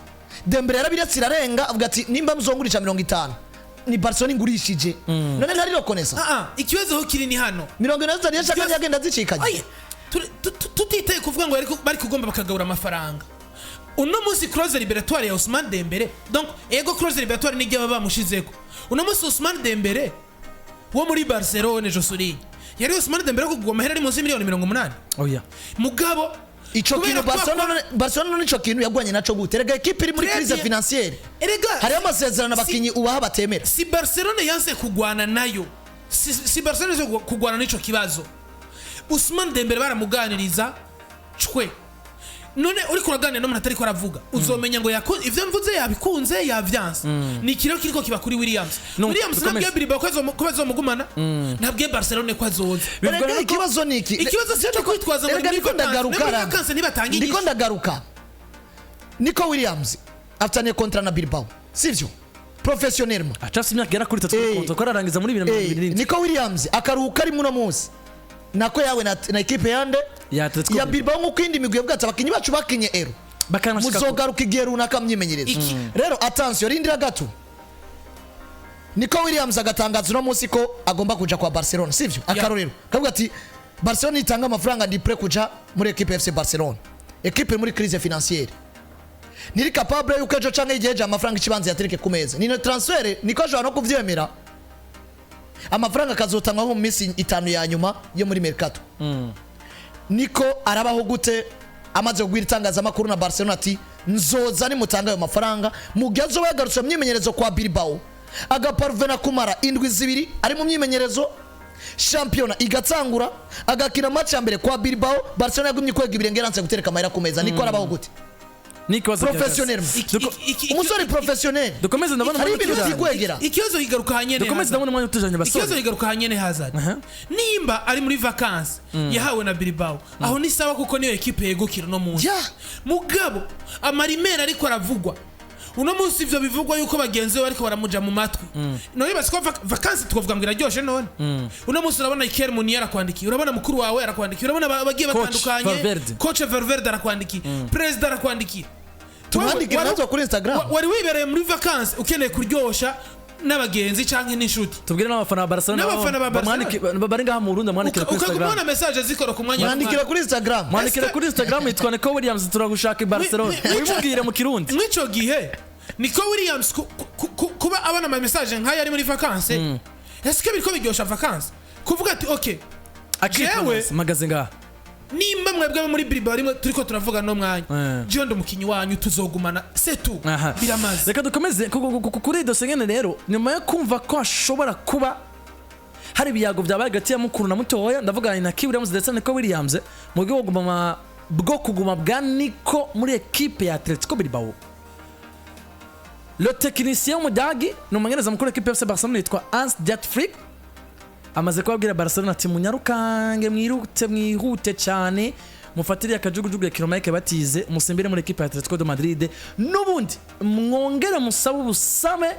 Dembele yarabiretse irarenga, avuga ati nimba muzongurisha 50, ni Barcelona ingurishije, none ntari reconnaissant. Ah ah, ikibazo aho kiri ni hano. 75 yashaka yagenda azicikanye. Oya, tutitaye kuvuga ngo bari kugomba bakagabura amafaranga, uno munsi clause libératoire ya Ousmane Dembele, donc ego clause libératoire nijya baba bamushizeko. Uno munsi Ousmane Dembele wo muri Barcelone, je souligne, yari Ousmane Dembele kugwa amahera ari munsi y'imiliyoni 80. Oya. Mugabo Ico kubera kintu Barcelona none ico kintu yagwanye naco gute? Rega ekipe iri muri Très crise bien. financière, Erega hariho amasezerano abakinyi ubaha batemera. Si Barcelone yanse kugwana nayo, si Barcelone yanse kugwana n'ico kibazo, Ousmane Dembele baramuganiriza cwe. None uriko uraganira n'umuntu atariko aravuga, uzomenya ngo ivyo mvuze yabikunze, yavyanse? Ni ikirero kiriko kiba kuri Williams. No, Williams dukomeze. nabwiye Bilbao ko bazomugumana, nabwiye Barcelone ko azoza. Bivuga Erega rero ko- ikibazo ni iki? Ikibazo si cyo kwitwaza ngo Erega ni muri niko vacances. ndagaruka Ni muri Randi. vacances ntibatanga Ndiko inyishu. ndagaruka. Nico Williams afitaniye contrat na Bilbao, sivyo? Professionnellement Acafise imyaka igera kuri 3 kuri contrat, ko ararangiza muri 2027. Nico Williams akaruhuka ari muno munsi nako yawe na ekipe yande Ya Atletico ya Bilbao. Bilbao, nk'uko indi migwi yavuga ati abakinyi bacu bakinye ero Bakanashika muzogaruka igihe runaka myimenyerezo. Rero attention, rindira gato. Nico Williams agatangaza uno munsi ko agomba kuja kwa Barcelona, sivyo? Akarorero, kavuga ati Barcelona itanga amafaranga, ndi prêt kuja muri ekipe FC Barcelona. Ekipe iri muri crise financière, ntiri capable yuko ejo canke igihe ejo amafaranga ikibanza yatereke ku meza, ni transfert. Niko ashobora no kuvyemera, amafaranga akazotangwa nko mu minsi 5 ya nyuma yo muri mercato. Niko arabaho gute amaze kugwira itangazamakuru na Barcelona ati nzoza nimutanga ayo mafaranga? Mu gihe azoba yagarutse mu myimenyerezo kwa Bilbao, agaparvena kumara indwi 2 ari mu myimenyerezo, shampiyona igatangura, agakina match ya mbere kwa Bilbao, Barcelona yagumye kwega ibirenge, yaranse gutereka amahera ku meza, niko arabaho gute? Ni ikibazo Professionnel. Umusore professionnel. Dukomeze, ndabona Hari umwanya ibintu utujanye. utikwegera. Ikibazo kigaruka hanyene Dukomeze, Hazard. ndabona umwanya utujanye, Ikibazo basore. kigaruka hanyene, Hazard. Nimba ari muri vacances yahawe na Bilbao, aho ni sawa, kuko niyo ekipe yegukira uno munsi. Mugabo amarimeri ariko aravugwa uno munsi, ivyo bivugwa yuko bagenzi be bariko baramuja mu matwi, none basi ko vacances twavuga ngo iraryoshe? None uno munsi urabona Iker Munier arakwandikiye, urabona mukuru wawe arakwandikiye, urabona abagiye Coach batandukanye. Valverde. Coach Valverde arakwandikiye, perezida arakwandikiye. Tumwandikire natwe kuri Instagram. Wari wibereye muri vacances, ukeneye kuryosha n'abagenzi canke n'inshuti. Tubwire n'abafana ba Barcelona. N'abafana ba Barcelona. Bari ngaha mu Burundi, bamwandikire kuri Ukaguma Instagram. ubona message zikora ku mwanya. Mwandikira kuri Instagram. Mwandikire kuri Instagram, yitwa Nico Williams, turagushaka i Barcelona. Wimubwire mu Kirundi. Mw'ico gihe Nico Williams kuba abona ama message nk'ayo ari muri vacances, ese ko biriko biryosha vacances kuvuga ati okay, Jewe mpagaze ngaha. Nimba mwebwe muri Bilbao rimwe turiko turavuga no mwanya, jewe ndi umukinyi wanyu, tuzogumana, c'est tout. Aha. Biramaze. Reka dukomeze kuri iyi dosiye nyene. Rero nyuma yo kumva ko hashobora kuba Hari ibiyago byabaye hagati ya mukuru na mutoya, ndavuga Inaki Williams ndetse na Nico Williams, mu rwego bwo kuguma bwa Nico muri ekipe ya Atletico Bilbao. Le technicien w'Umudagi ni umumenyereza mukuru w'ekipe ya FC Barcelona yitwa Hans Dieter Flick, amaze kubabwira Barcelona ati: "Munyarukange, mwirute, mwihute cyane, mufatire akajugujugu ya kilomeke batize, musimbire muri ekipe ya Atletico de Madrid, n'ubundi mwongere musabe ubusame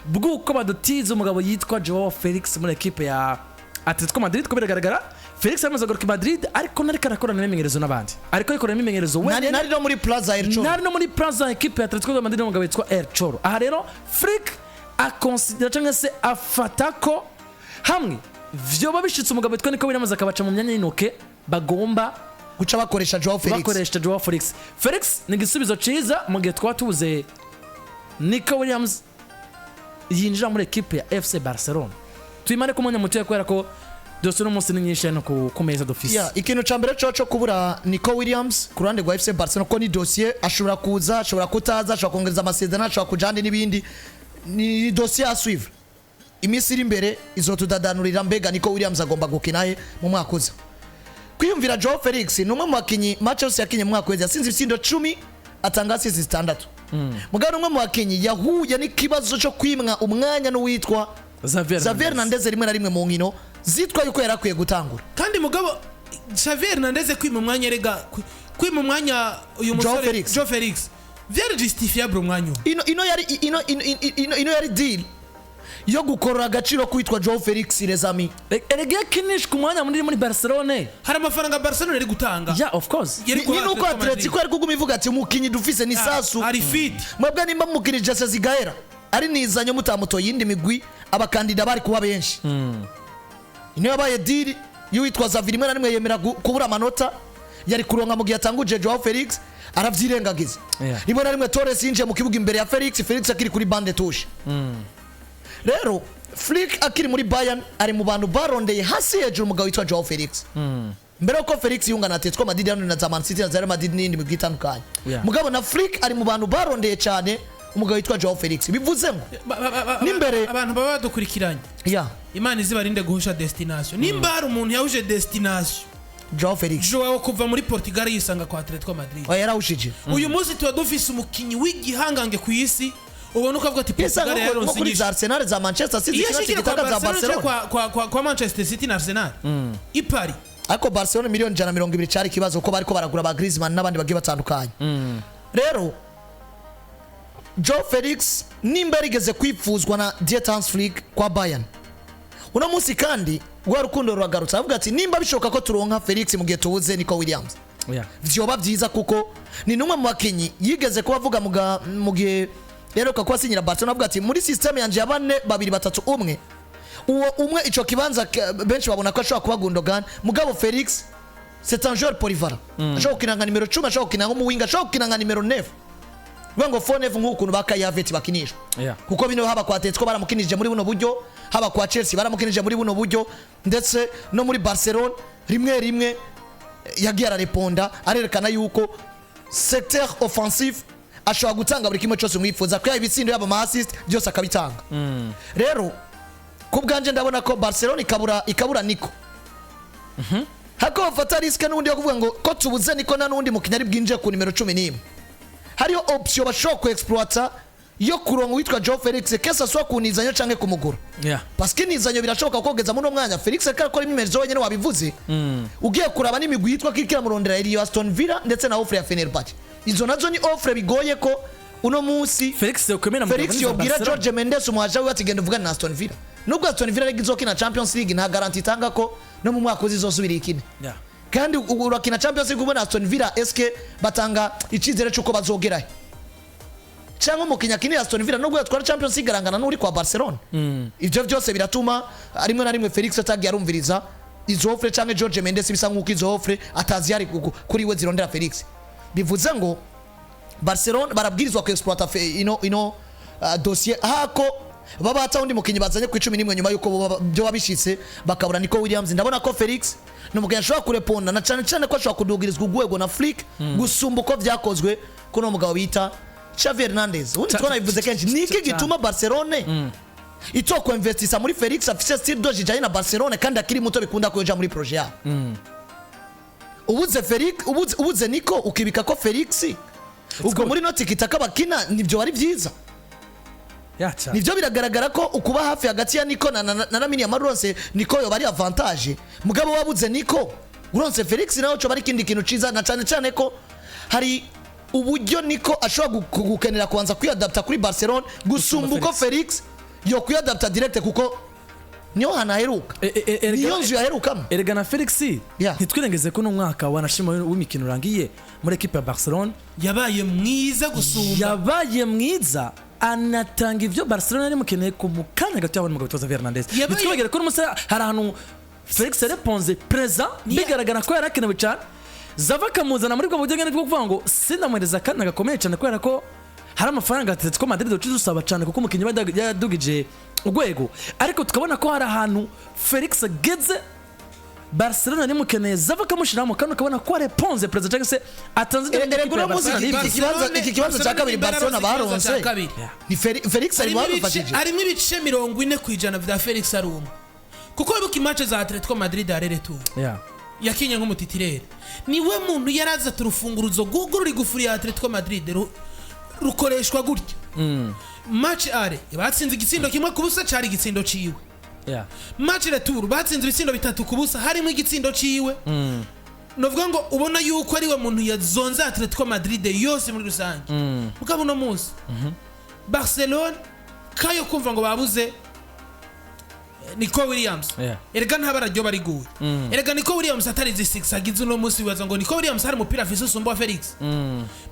bw'uko badutiza umugabo yitwa Joao Felix muri ekipe ya Atletico Madrid." Ko biragaragara Felix yamaze kugaruka i Madrid, ariko nariko arakorana imyimenyerezo n'abandi, ariko yikorera imyimenyerezo wenyine. Nari no muri Plaza El Choro. Nari no muri Plaza ekipe ya Atletico de Madrid n'umugabo witwa El Choro. Aha rero Flick akonsidera cyangwa se afata ko hamwe vyoba bishitse umugabo witwa Nico Williams akabaca mu myanya y'intoke, bagomba guca bakoresha Joao Felix. Bakoresha Joao Felix. Felix ni igisubizo ciza mu gihe twaba tubuze Nico Williams yinjira muri ekipe ya FC Barcelona. Tuyimare ku mwanya mutoya kubera ko dosiye uno munsi ni nyinshi hano ku meza dufise. Yeah, ikintu ca mbere cyo kubura Nico Williams ku ruhande rwa FC Barcelona, ko ni dossier, ashobora kuza, ashobora kutaza, ashobora kongereza amasezerano, ashobora kuja ahandi n'ibindi, ni dossier à suivre. Iminsi iri imbere izotudadanurira mbega Nico Williams agomba gukina he mu mwaka uza. Kwiyumvira Joao Felix, ni umwe mu bakinyi match yose yakinye mu mwaka weze yatsinze ibitsindo 10, atanga assists 6. Mugabo ni umwe mu bakinyi yahuye n'ikibazo cyo kwimwa umwanya n'uwitwa Xavier Xavier Hernandez. Hernandez rimwe na rimwe mu nkino zitwa yuko yari akwiye gutangura. Kandi mugabo Xavier Hernandez kwima umwanya, rega kwima umwanya uyu Joao musore Felix. Joao Felix vyari justifiable umwanya uwo. Ino yari ino yari deal yo gukorora agaciro kwitwa Joao Felix, les amis. Erega iyo akinishwa umwanya munini muri Barcelone, hari amafaranga Barcelona yari gutanga. Yeah, of course. Yari Ni guha nuko Atletico Madrid. Atletico yari kuguma ivuga ati: "Umukinyi dufise ni sasu." Ari fit. Mwebwe nimba mukinije se zigahera ari nizanyo, mutamutoye iyindi migwi, abakandida bari kuba benshi. Ino yabaye deal y'uwitwa Xavi, rimwe na rimwe yemera kubura amanota yari kuronka mu gihe atanguje Joao Felix, aravyirengagiza. Rimwe na rimwe Torres yinjiye mu kibuga imbere ya Felix, Felix akiri kuri banc de touche. Rero Flick akiri muri Bayern ari mu bantu barondeye hasi hejuru umugabo witwa Joao Felix mbere yuko Felix yunga na Atletico Madrid hano na za Man City na za Real Madrid n'iyindi migwi itandukanye. Mugabo na Flick ari mu bantu barondeye cyane umugabo witwa Joao Felix, bivuze ngo N'imbere- Abantu baba badukurikiranye, Imana izibarinde guhusha destination. Nimba hari umuntu yahuje destination, Joao Felix. Joao kuva muri Portugal yisanga kwa Atletico Madrid. Oya, yarawushije. Uyu munsi tuba dufise umukinyi w'igihangange ku isi, ubona uko avuga ati yisanga Portugal nko yaronse kuri inyishu. za Arsenal, za Manchester City, Iyo kino ashikira kwa gitaka za Barcelona Barcelona. kwa Manchester City na Arsenal i Paris. Ariko Barcelona 120 miliyoni cyari ikibazo kuko bariko baragura ba Griezmann n'abandi bagiye batandukanye. Rero Joao Felix nimba yarigeze kwipfuzwa na Dieter Hans Flick kwa Bayern, uno munsi kandi rwa rukundo ruragarutse, avuga ati: "Nimba bishoboka ko turonka Felix mu gihe tubuze Nico Williams, vyoba byiza," kuko ni numwe mu bakinyi yigeze kuba avuga mu gihe yaheruka kuba asinyira Barcelona, avuga ati: "Muri système yanje ya 4-2-3-1, uwo umwe ico kibanza benshi babona ko ashobora kuba Gundogan, mugabo Felix c'est un joueur polyvalent, ashobora gukina nka nimero 10, ashobora gukina nk'umuwinga, ashobora gukina nka nimero 9," bivuga ngo faux neuf nk'ukuntu ba Kai Havertz bakinishwa. Kuko bino haba kwa Atletico baramukinije muri buno buryo, haba kwa Chelsea baramukinije muri buno buryo, ndetse no muri Barcelona rimwe rimwe yagiye arareponda, arerekana yuko secteur offensif ashobora gutanga buri kimwe cyose mwifuza ko yaba ibitsindo, yaba ama assist, byose akabitanga. Rero ku bwanje ndabona ko Barcelona ikabura Nico, hako bafata risque n'ubundi yo kuvuga ngo ko tubuze Nico nta n'undi mukinnyi ari bwinjiye ku nimero 11, hariyo option bashobora ku exploiter yo kuronka uwitwa Joao Felix, kesa soit kunizanyo canke kumugura, parce que inizanyo birashoboka kogeza muri uno mwanya Felix ariko arakora imyimenyerezo wenyine, wabivuze. Ugiye kuraba n'imigwi yitwa ko iriko iramurondera, iriyo Aston Villa ndetse na offre ya Fenerbahce. Izo nazo ni offre bigoye ko uno munsi Felix yokwemera mu Felix yobwira George Mendes umuhaja wiwe ati: "Genda uvugane na Aston Villa." Nubwo Aston Villa ariko izokina Champions League, nta garantie itanga ko no mu mwaka uza izosubira ikine. Kandi urakina Champions League ubona Aston Villa, eske batanga icyizere cy'uko bazogerayo? Cyangwa umukinnyi akinira Aston Villa nubwo yatwara Champions League arangana n'uri kwa Barcelona? Ibyo byose biratuma rimwe na rimwe Felix atagiye arumviriza izo offre, cyangwa George Mendes bisa nk'uko izo offre atazi yari kuri we zirondera Felix. Bivuze ngo Barcelona barabwirizwa ku exploiter ino dossier hako baba hata undi mukinnyi bazanye ku 11 nyuma yuko byo babishitse bakabura Nico Williams. Ndabona ko Felix ni umukinnyi ashobora kureponda, na cyane cyane ko ashobora kudugirizwa urwego na Flick gusumba uko vyakozwe kuno mugabo bita Xavi Hernandez. Ubundi twanabivuze kenshi, ni iki gituma Barcelona Itoko investisa muri Felix afise style de jeu ijanye na Barcelona kandi akiri muto, bikunda kuyoja muri projet yabo. Ubuze Felix, ubuze Nico, ukibika ko Felix ubwo muri no tiki-taka bakina, nibyo ari byiza. Yaca. Nibyo, biragaragara ko ukuba hafi hagati ya Nico na Lamine Yamal, uronse Nico yoba ari avantage, mugabo wabuze Nico uronse Felix nawe coba ari ikindi kintu ciza, na cyane cyane ko hari uburyo Nico ashobora gukenera kubanza kwiyadapta kuri Barcelona gusumba uko Felix yo kwiyadapta direct, kuko niyo hantu aheruka, niyo nzu yaherukamo. Erega na Felix, ntitwirengeze ko n'umwaka wanashima w'imikino urangiye muri ekipe ya Barcelona yabaye mwiza gusumba. Yabaye mwiza, anatanga ivyo Barcelona yari mukeneye ku mu kanya gato yabona umugabo witwa Xavi Hernandez. Ntitwibagire ko n'umunsi hari ahantu Felix réponse présent, bigaragara ko yari akenewe cyane, Xavi akamuzana muri bwo buryo nyene bwo kuvuga ngo sinamuhereza akanya gakomeye cyane kubera ko hari amafaranga Atletico Madrid duca dusaba cyane, kuko umukinnyi aba yadugije urwego, ariko tukabona ko hari ahantu Felix ageze Barcelona nimukeneye, Xavi akamushyiramo kandi ukabona ko réponse présent cyangwa se atanze ibyo Erega uno munsi iki kibanza cya kabiri Barcelona baronse ni Felix ari Harimo ibice bamufashije. Harimo ibice 40% vya Felix ari umwe, kuko wibuka i match za Atletico Madrid aller-retour, yakinye nk'umu titulaire, niwe muntu yaraza urufunguruzo rwugurura igufuri ya Atletico Madrid, rukoreshwa gutya. Match aller batsinze igitsindo 1-0, cari igitsindo ciwe. Match retour batsinze ibitsindo 3-0, harimo igitsindo ciwe. Novuga ngo ubona yuko ariwe muntu yazonze Atletico Madrid yose muri rusange. Mugabo uno munsi Barcelona kayo kumva ngo babuze Nico Williams, erega ntabararyo bariguye. Erega Nico Williams atari izi six agize uno munsi, wibaza ngo Nico Williams hari umupira afise usumba wa Felix?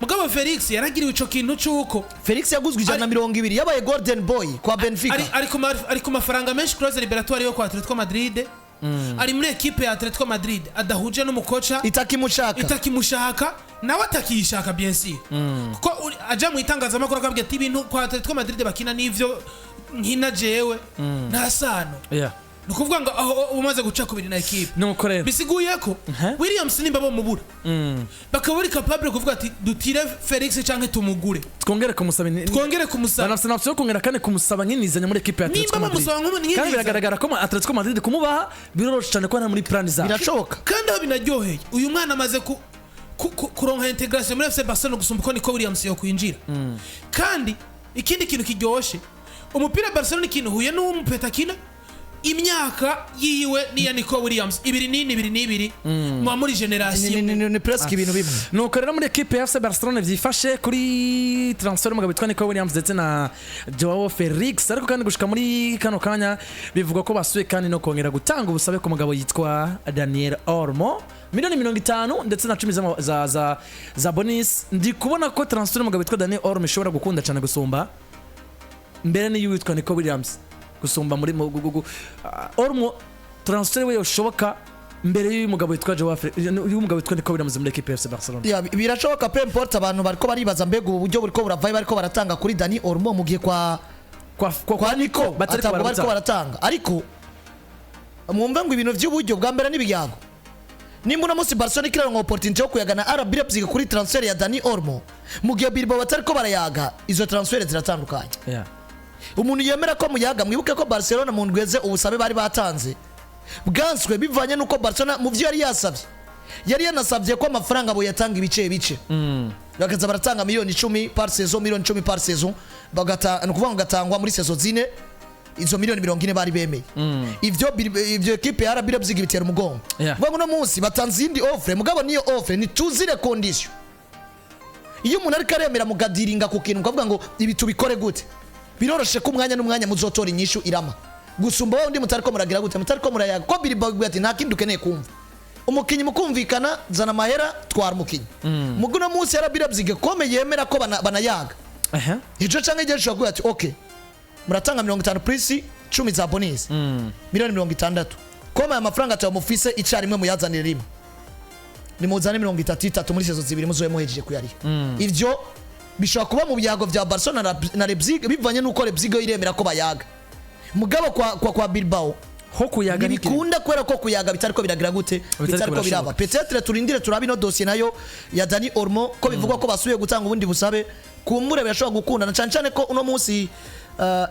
Mugabo Felix yaragiriwe ico kintu c'uko Felix yaguzwe 120, yabaye golden boy kwa Benfica. Ari ku mafaranga menshi, clause libératoire yo kwa Atletico Madrid, ari muri ekipe ya Atletico Madrid adahuje n'umukoca, itakimushaka. Itakimushaka, nawe atakiyishaka, bien sûr, kuko aja mu itangazamakuru akabwira ati ibintu kwa Atletico Madrid bakina n'ivyo nkina jewe nta sano. Ni ukuvuga ngo aho umaze guca kubiri na ekipe. Nuko rero bisiguye ko Williams nimba bomubura, bakaba bari capable kuvuga ati dutire Felix canke tumugure, twongere kumusaba twongere kumusaba. Banafise na option yo kongera kandi kumusaba nk'inizanya muri ekipe ya Atletico Nimba Madrid. bamusaba nk'umuntu Kandi biragaragara ko Atletico Madrid kumubaha biroroshe cyane ko ari muri plan zabo. Birashoboka. Kandi aho binaryoheye, uyu mwana amaze kuronka intégration muri FC Barcelona gusumba uko Nico Williams yo kwinjira. Kandi ikindi kintu kiryoshe, umupira Barcelona ikintu uhuye n'uw'umupeta akina, imyaka yiwe n'iya Nico Williams ibiri n'ine, ibiri n'ibiri, muba muri génération. Ni presque ibintu bimwe. Nuko rero muri ekipe ya FC Barcelona vyifashe kuri transfer y'umugabo witwa Nico Williams ndetse na Joao Felix. Ariko kandi gushika muri kano kanya bivugwa ko basuye kandi no kongera gutanga ubusabe ku mugabo yitwa Daniel Olmo, miliyoni 50 ndetse na 10 za bonus. Ndi kubona ko transfer y'umugabo witwa Daniel Olmo ishobora gukunda cyane gusumba mbere n'iyo witwa Nico Williams, gusumba muri Olmo transfer we yoshoboka mbere y'umugabo witwa Joao Felix, y'umugabo witwa Nico Williams muri ekipe ya FC Barcelona. Ya, birashoboka. Peu importe, abantu bariko baribaza mbega ubu buryo buriko buravayo bariko baratanga kuri Dani Olmo mu gihe kwa kwa Nico batariko atabwo bariko barabutanga. baratanga. Ariko mwumve ngo ibintu by'uburyo bwa mbere n'ibiyago, nimba uno munsi Barcelona ikiraronka opportunity yo kuyaga na RB Leipzig kuri transfer ya Dani Olmo mu gihe Bilbao batariko barayaga, izo transfer ziratandukanye. Umuntu yemera ko muyaga, mwibuke ko Barcelona mu ndweze ubusabe bari batanze bwanswe bivanye n'uko Barcelona mu byo yari yasabye, yari yanasabye ko amafaranga boyatanga ibice bice, bakaza baratanga miliyoni 10 par saison, miliyoni 10 par saison, bagata, ni ukuvuga ngo gatangwa muri saison zine izo miliyoni 40 bari bemeye. Ivyo ekipe ya RB Leipzig bitera umugongo. Vuga ngo uno munsi batanze iyindi offre, mugabo niyo offre ntituzire condition. Iyo umuntu ariko aremera mugadiringa ku kintu, ukavuga ngo ibi tubikore gute, biroroshe ko umwanya n'umwanya muzotora inyishu irama gusumba wowe undi mutariko muragira gute, mutariko murayaga. Ko Bilbao ati nta kindi ukeneye kumva, umukinyi mukumvikana, zana amahera, twara umukinyi. Mugo uno munsi RB Leipzig kome yemera ko banayaga, ejo canke igihe ushobora kuvuga ati ok, muratanga 50 plus 10 za bonus, miliyoni 60. Koma aya mafaranga tuyamufise icarimwe, muyazanire rimwe, nimuzane 33 muri saison zibiri, muzobe muhejeje kuyariha. Ivyo bishobora kuba mu byago vya Barcelona na Leipzig, bivanye n'uko Leipzig yo iremera ko bayaga, mugabo kwa Bilbao ho kuyaga ntibikunda kubera ko kuyaga bitariko biragira gute, bitariko biraba. Peut-être turindire turabe ino dossier nayo ya Dani Olmo, ko bivugwa ko basubiye gutanga ubundi busabe, kumbure birashobora gukunda, na cyane cyane ko uno munsi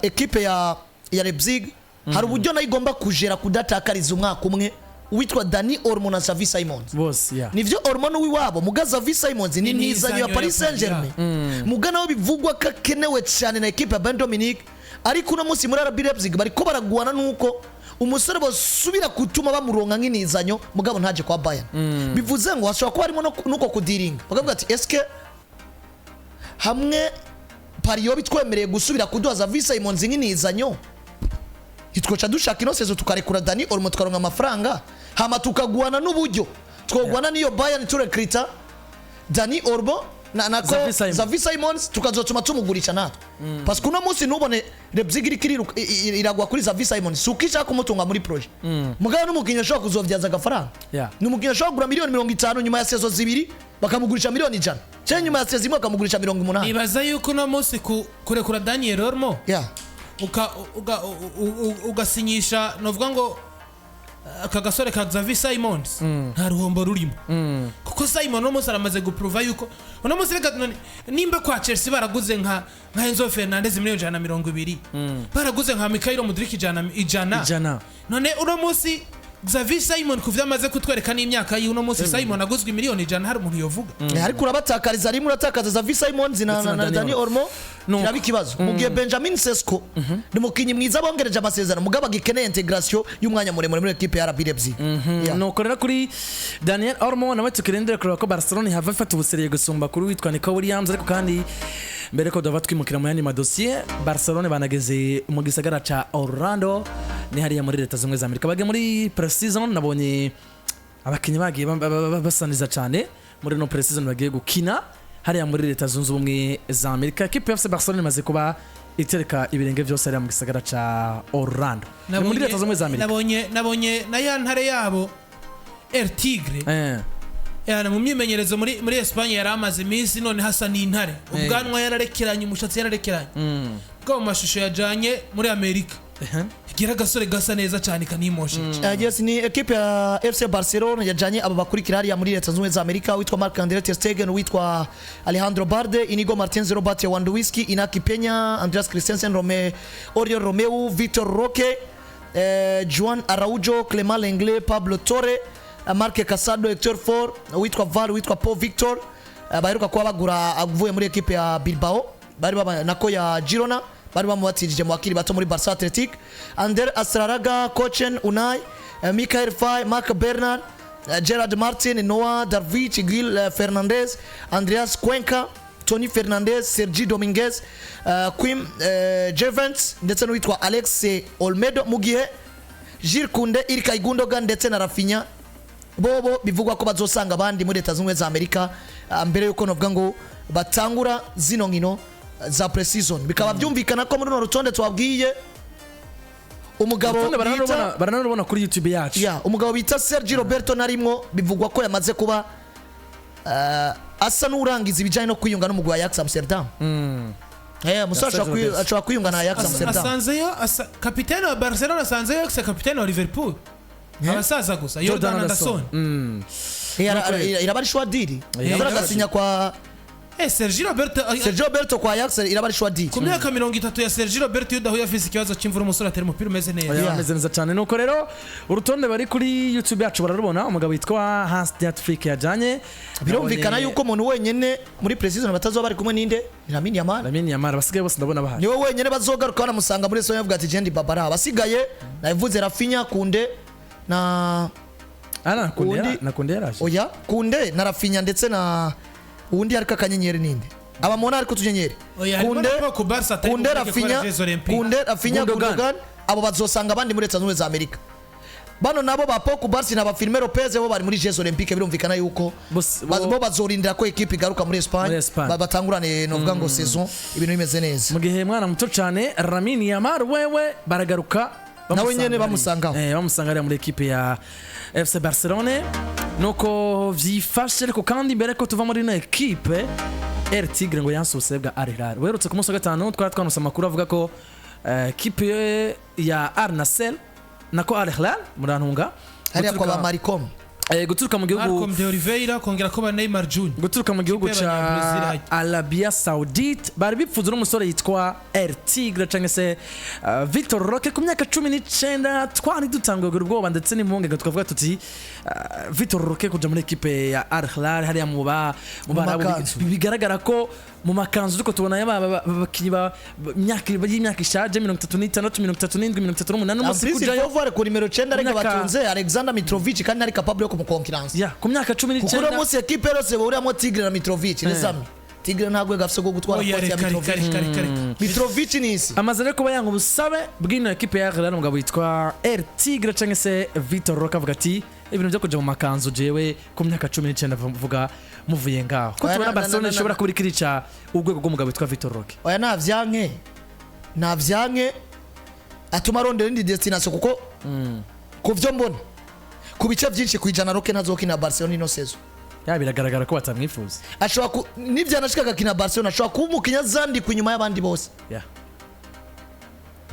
ekipe ya ya Leipzig hari uburyo nayo igomba kujera kudatakariza umwaka umwe uwitwa Dani Olmo na Xavi Simons. Bose, yeah. Nivyo, Olmo ni uw'iwabo, muga Xavi Simons ni nizanyo ya Paris Saint-Germain, muga nawe bivugwa ko akenewe cyane na ekipe ya Bayern Dominique. Ariko uno munsi muri RB Leipzig bariko baragwana nuko umusore basubira gutuma bamuronka nk'inizanyo, mugabo ntaje kwa Bayern. Bivuze ngo hashobora kuba harimo nuko kudiringa, bakavuga ati: "Eske hamwe Paris yoba itwemereye gusubira kuduha Xavi Simons nk'inizanyo, ntitwoca dushaka ino saison tukarekura Dani Olmo, tukaronka amafaranga, hama tukagwana n'uburyo twogwana n'iyo Bayern, turekrita Dani Olmo na nako Xavi Simons. Xavi Simons, tukazotuma tumugurisha natwe?" Parce que uno munsi ntubone Leipzig iriko iragwa kuri Xavi Simons, si uko ishaka kumutunga muri projet, mugabo n'umukinnyi ashobora kuzovyaza agafaranga. Ni umukinnyi ashobora kugura miliyoni 50, nyuma ya saison 2 bakamugurisha miliyoni 100, cyangwa nyuma ya saison 1 bakamugurisha 80. Ibaza yuko uno munsi kurekura Daniel Olmo ugasinyisha, novuga ngo aka gasore ka Xavi Simons, nta ruhombo rurimo, kuko Simon uno munsi aramaze guprova yuko uno munsi, reka none nimba kwa Chelsea baraguze nka Enzo Fernandez miliyoni 120, baraguze nka Mykhailo Mudryk 100. 100. None uno munsi Xavi Simon, kuvyo amaze kutwereka n'imyaka yiwe, uno munsi Simon aguzwe miliyoni 100, hari umuntu yovuga? Ariko urabatakariza rimwe, uratakaza Xavi Simons Ndetse na na Dani Dani Olmo. Nuko. Kiraba ikibazo mu gihe Benjamin Sesko ni umukinnyi mwiza, bongereje amasezerano, mugabo agikeneye integration y'umwanya muremure muri ekipe ya RB Leipzig. Yeah. Nuko rero kuri Daniel Olmo nawe tukirindire kureba ko Barcelona ihava ifata ubuseriye gusumba kuri witwa Nico Williams. Ariko kandi mbere ko duhava twimukira mu yandi madosiye, Barcelona banageze mu gisagara ca Orlando, ni hariya muri Leta Zunze Ubumwe za Amerika, bagiye muri pre-season. Nabonye abakinnyi bagiye basaniza cyane muri no pre-season bagiye gukina hariya muri Leta Zunze Ubumwe za Amerika. Ekipe ya FC Barcelona imaze kuba itereka ibirenge byose hariya mu gisagara ca Orlando, ni muri Leta Zunze Ubumwe za Amerika. Nabonye na ya ntare yabo, El Tigre. Yana mu myimenyerezo muri Espagne yari amaze iminsi, none hasa n'intare, ubwanwa yararekeranye, umushatsi yararekeranye, bwo mu mashusho yajanye muri Amerika gira agasore gasa neza cyane kanimosheje. Yes, ni ekipe ya FC Barcelona yajanye aba bakurikira hariya muri Leta Zunze Ubumwe za Amerika: witwa Marc Andre ter Stegen, witwa Alejandro Balde, Inigo Martinez, Robert Lewandowski, Inaki Peña, Andreas Christensen, Oriol Romeu, Victor Roque, Juan Araujo, Clement Lenglet, Pablo Torre, Marc Casado, Hector Fort, witwa Val, witwa Paul Victor, baheruka kuba bagura avuye muri ekipe ya Bilbao, bari baba nako ya Girona, bari bamubatirije mu bakiri bato muri Barca Athletic, Ander Astralaga, Kochen Unai, Michael Fay, Marc Bernard, Gerard Martin, Noah Darvich, Gil Fernandez, Andreas Cuenca, Tony Fernandez, Sergi Dominguez, Quim Jevens ndetse n'uwitwa Alex Olmedo, mu gihe Jules Koundé, Ilkay Gundogan ndetse na Raphinha bobo bivugwa ko bazosanga abandi muri Leta Zunze Ubumwe za Amerika, mbere yuko novuga ngo batangura zino nkino za pre-season. Bikaba byumvikana ko muri runo rutonde twabwiye, umugabo Urutonde bita baranarubona kuri YouTube yacu. Ya, umugabo bita Sergi Roberto narimwo, bivugwa ko yamaze kuba asa n'urangiza ibijyanye no kwiyunga n'umugwi wa Ajax Amsterdam. Umusore Sergio Roberto. ashobora kwiyunga na Ajax Amsterdam. Asanzeyo kapitene wa Barcelona, asanzeyo ex kapitene wa Liverpool, abasaza gusa, Jordan Anderson. Iraba ari choix diri. Iraba ari Agasinya kwa Sergi Roberto Sergio Roberto kwa Ajax iraba ari choix diri. Ku myaka 30 ya Sergi Roberto, iyo udahuye afise ikibazo cy'imvura, umusore atera umupira umeze neza. Oya, ameze neza cyane. Nuko rero urutonde bari kuri YouTube yacu bararubona, umugabo witwa Hans Dieter Flick yajanye. Birumvikana Nabonye yuko umuntu wenyene muri pre-season batazoba bari kumwe ninde? Ni Lamine Yamal. Lamine Yamal, abasigaye bose ndabona bahari. Niwe wenyene bazogaruka banamusanga muri Sonya, avuga ati: "Jendi Babara." Abasigaye navuze Raphinha, Koundé na Ah, na Koundé na Koundé yaraje. Oya, Koundé na Raphinha ndetse na uwundi ariko akanyenyeri ninde? Aba mubona ariko utunyenyeri. Oya, harimo Koundé na Paul Kubarsi atari Koundé, buboneke Raphinha, kubera Jeux Olympiques. Koundé, Raphinha, Gundogan. Gundogan, abo bazosanga abandi muri Leta Zunze Ubumwe za Amerika. Bano nabo ba Paul Kubarsi na ba Firme Lopez bo bari muri Jeux Olympiques, birumvikana yuko bo bazorindira ko ekipe igaruka muri Muri Espagne, Espagne. batangurane novuga ngo saison ibintu bimeze neza. Mu gihe mwana muto cyane Lamine Yamal wewe baragaruka Nawe bamusanga nyene hariya. bamusangaho. Bamusanga hariya muri ekipe ya FC Barcelone, nuko vyifashe. Ariko kandi mbere ko tuva muri ino ekipe, El Tigre ngo yansuse bwa Al Hilal werutse ku munsi wa gatanu, twari twanose amakuru avuga ko ekipe ya Al Nassr, nako Al Hilal, murantunga, Hariya kwa guturuka ba Maricom. Guturuka mu gihugu Malcolm de Oliveira kongera ko ba Neymar Jr. Guturuka mu gihugu Ikipe ca y'Abanyabrazil hajya. Arabia Saudite bari bipfuza n'umusore yitwa El Tigre cyangwa se Victor Roque ku myaka 19. Twari dutanguye kugira ubwoba ndetse n'impungenge, tukavuga tuti Victor Roque kuja muri ekipe ya Al Hilal hariya mu Barabu makanzu. Bigaragara ko mu makanzu turiko tubona abakinyi ba y'imyaka ishaje, 36, 37, 38 n'umunsi En plus, il kujayo. faut voir ku nimero 9 ariko batunze Alexander Mitrovic kandi ari capable yo kumukonkiransa, Ya, ku myaka cumi kuko uno n'icenda munsi ekipe yose bahuriyamo Tigre na Mitrovic, les amis, Tigre nta rwego afise rwo gutwara Oya, poste ya reka, reka, Mitrovic. reka, reka, reka. Mitrovic ni isi. Amaze rero kuba yanga ubusabe bw'ino ekipe ya Real, umugabo witwa El Tigre cyangwa se Vitor Roque avuga ati ibintu byo kuja mu makanzu jewe ku myaka 19 mvuga muvuye ngaho ko Oya, tubona Barcelona ishobora kuba iriko irica urwego rw'umugabo witwa Vitor Roque. Oya, navyanke atuma arondera indi destination, kuko ku vyo mbona ku bice byinshi kwijana, Roque ntazokina Barcelona ino saison. Ya, biragaragara ko batamwifuza. Ashobora ku nivyanashika agakina Barcelona, ashobora kuba umukinnyi azandikwa inyuma y'abandi bose,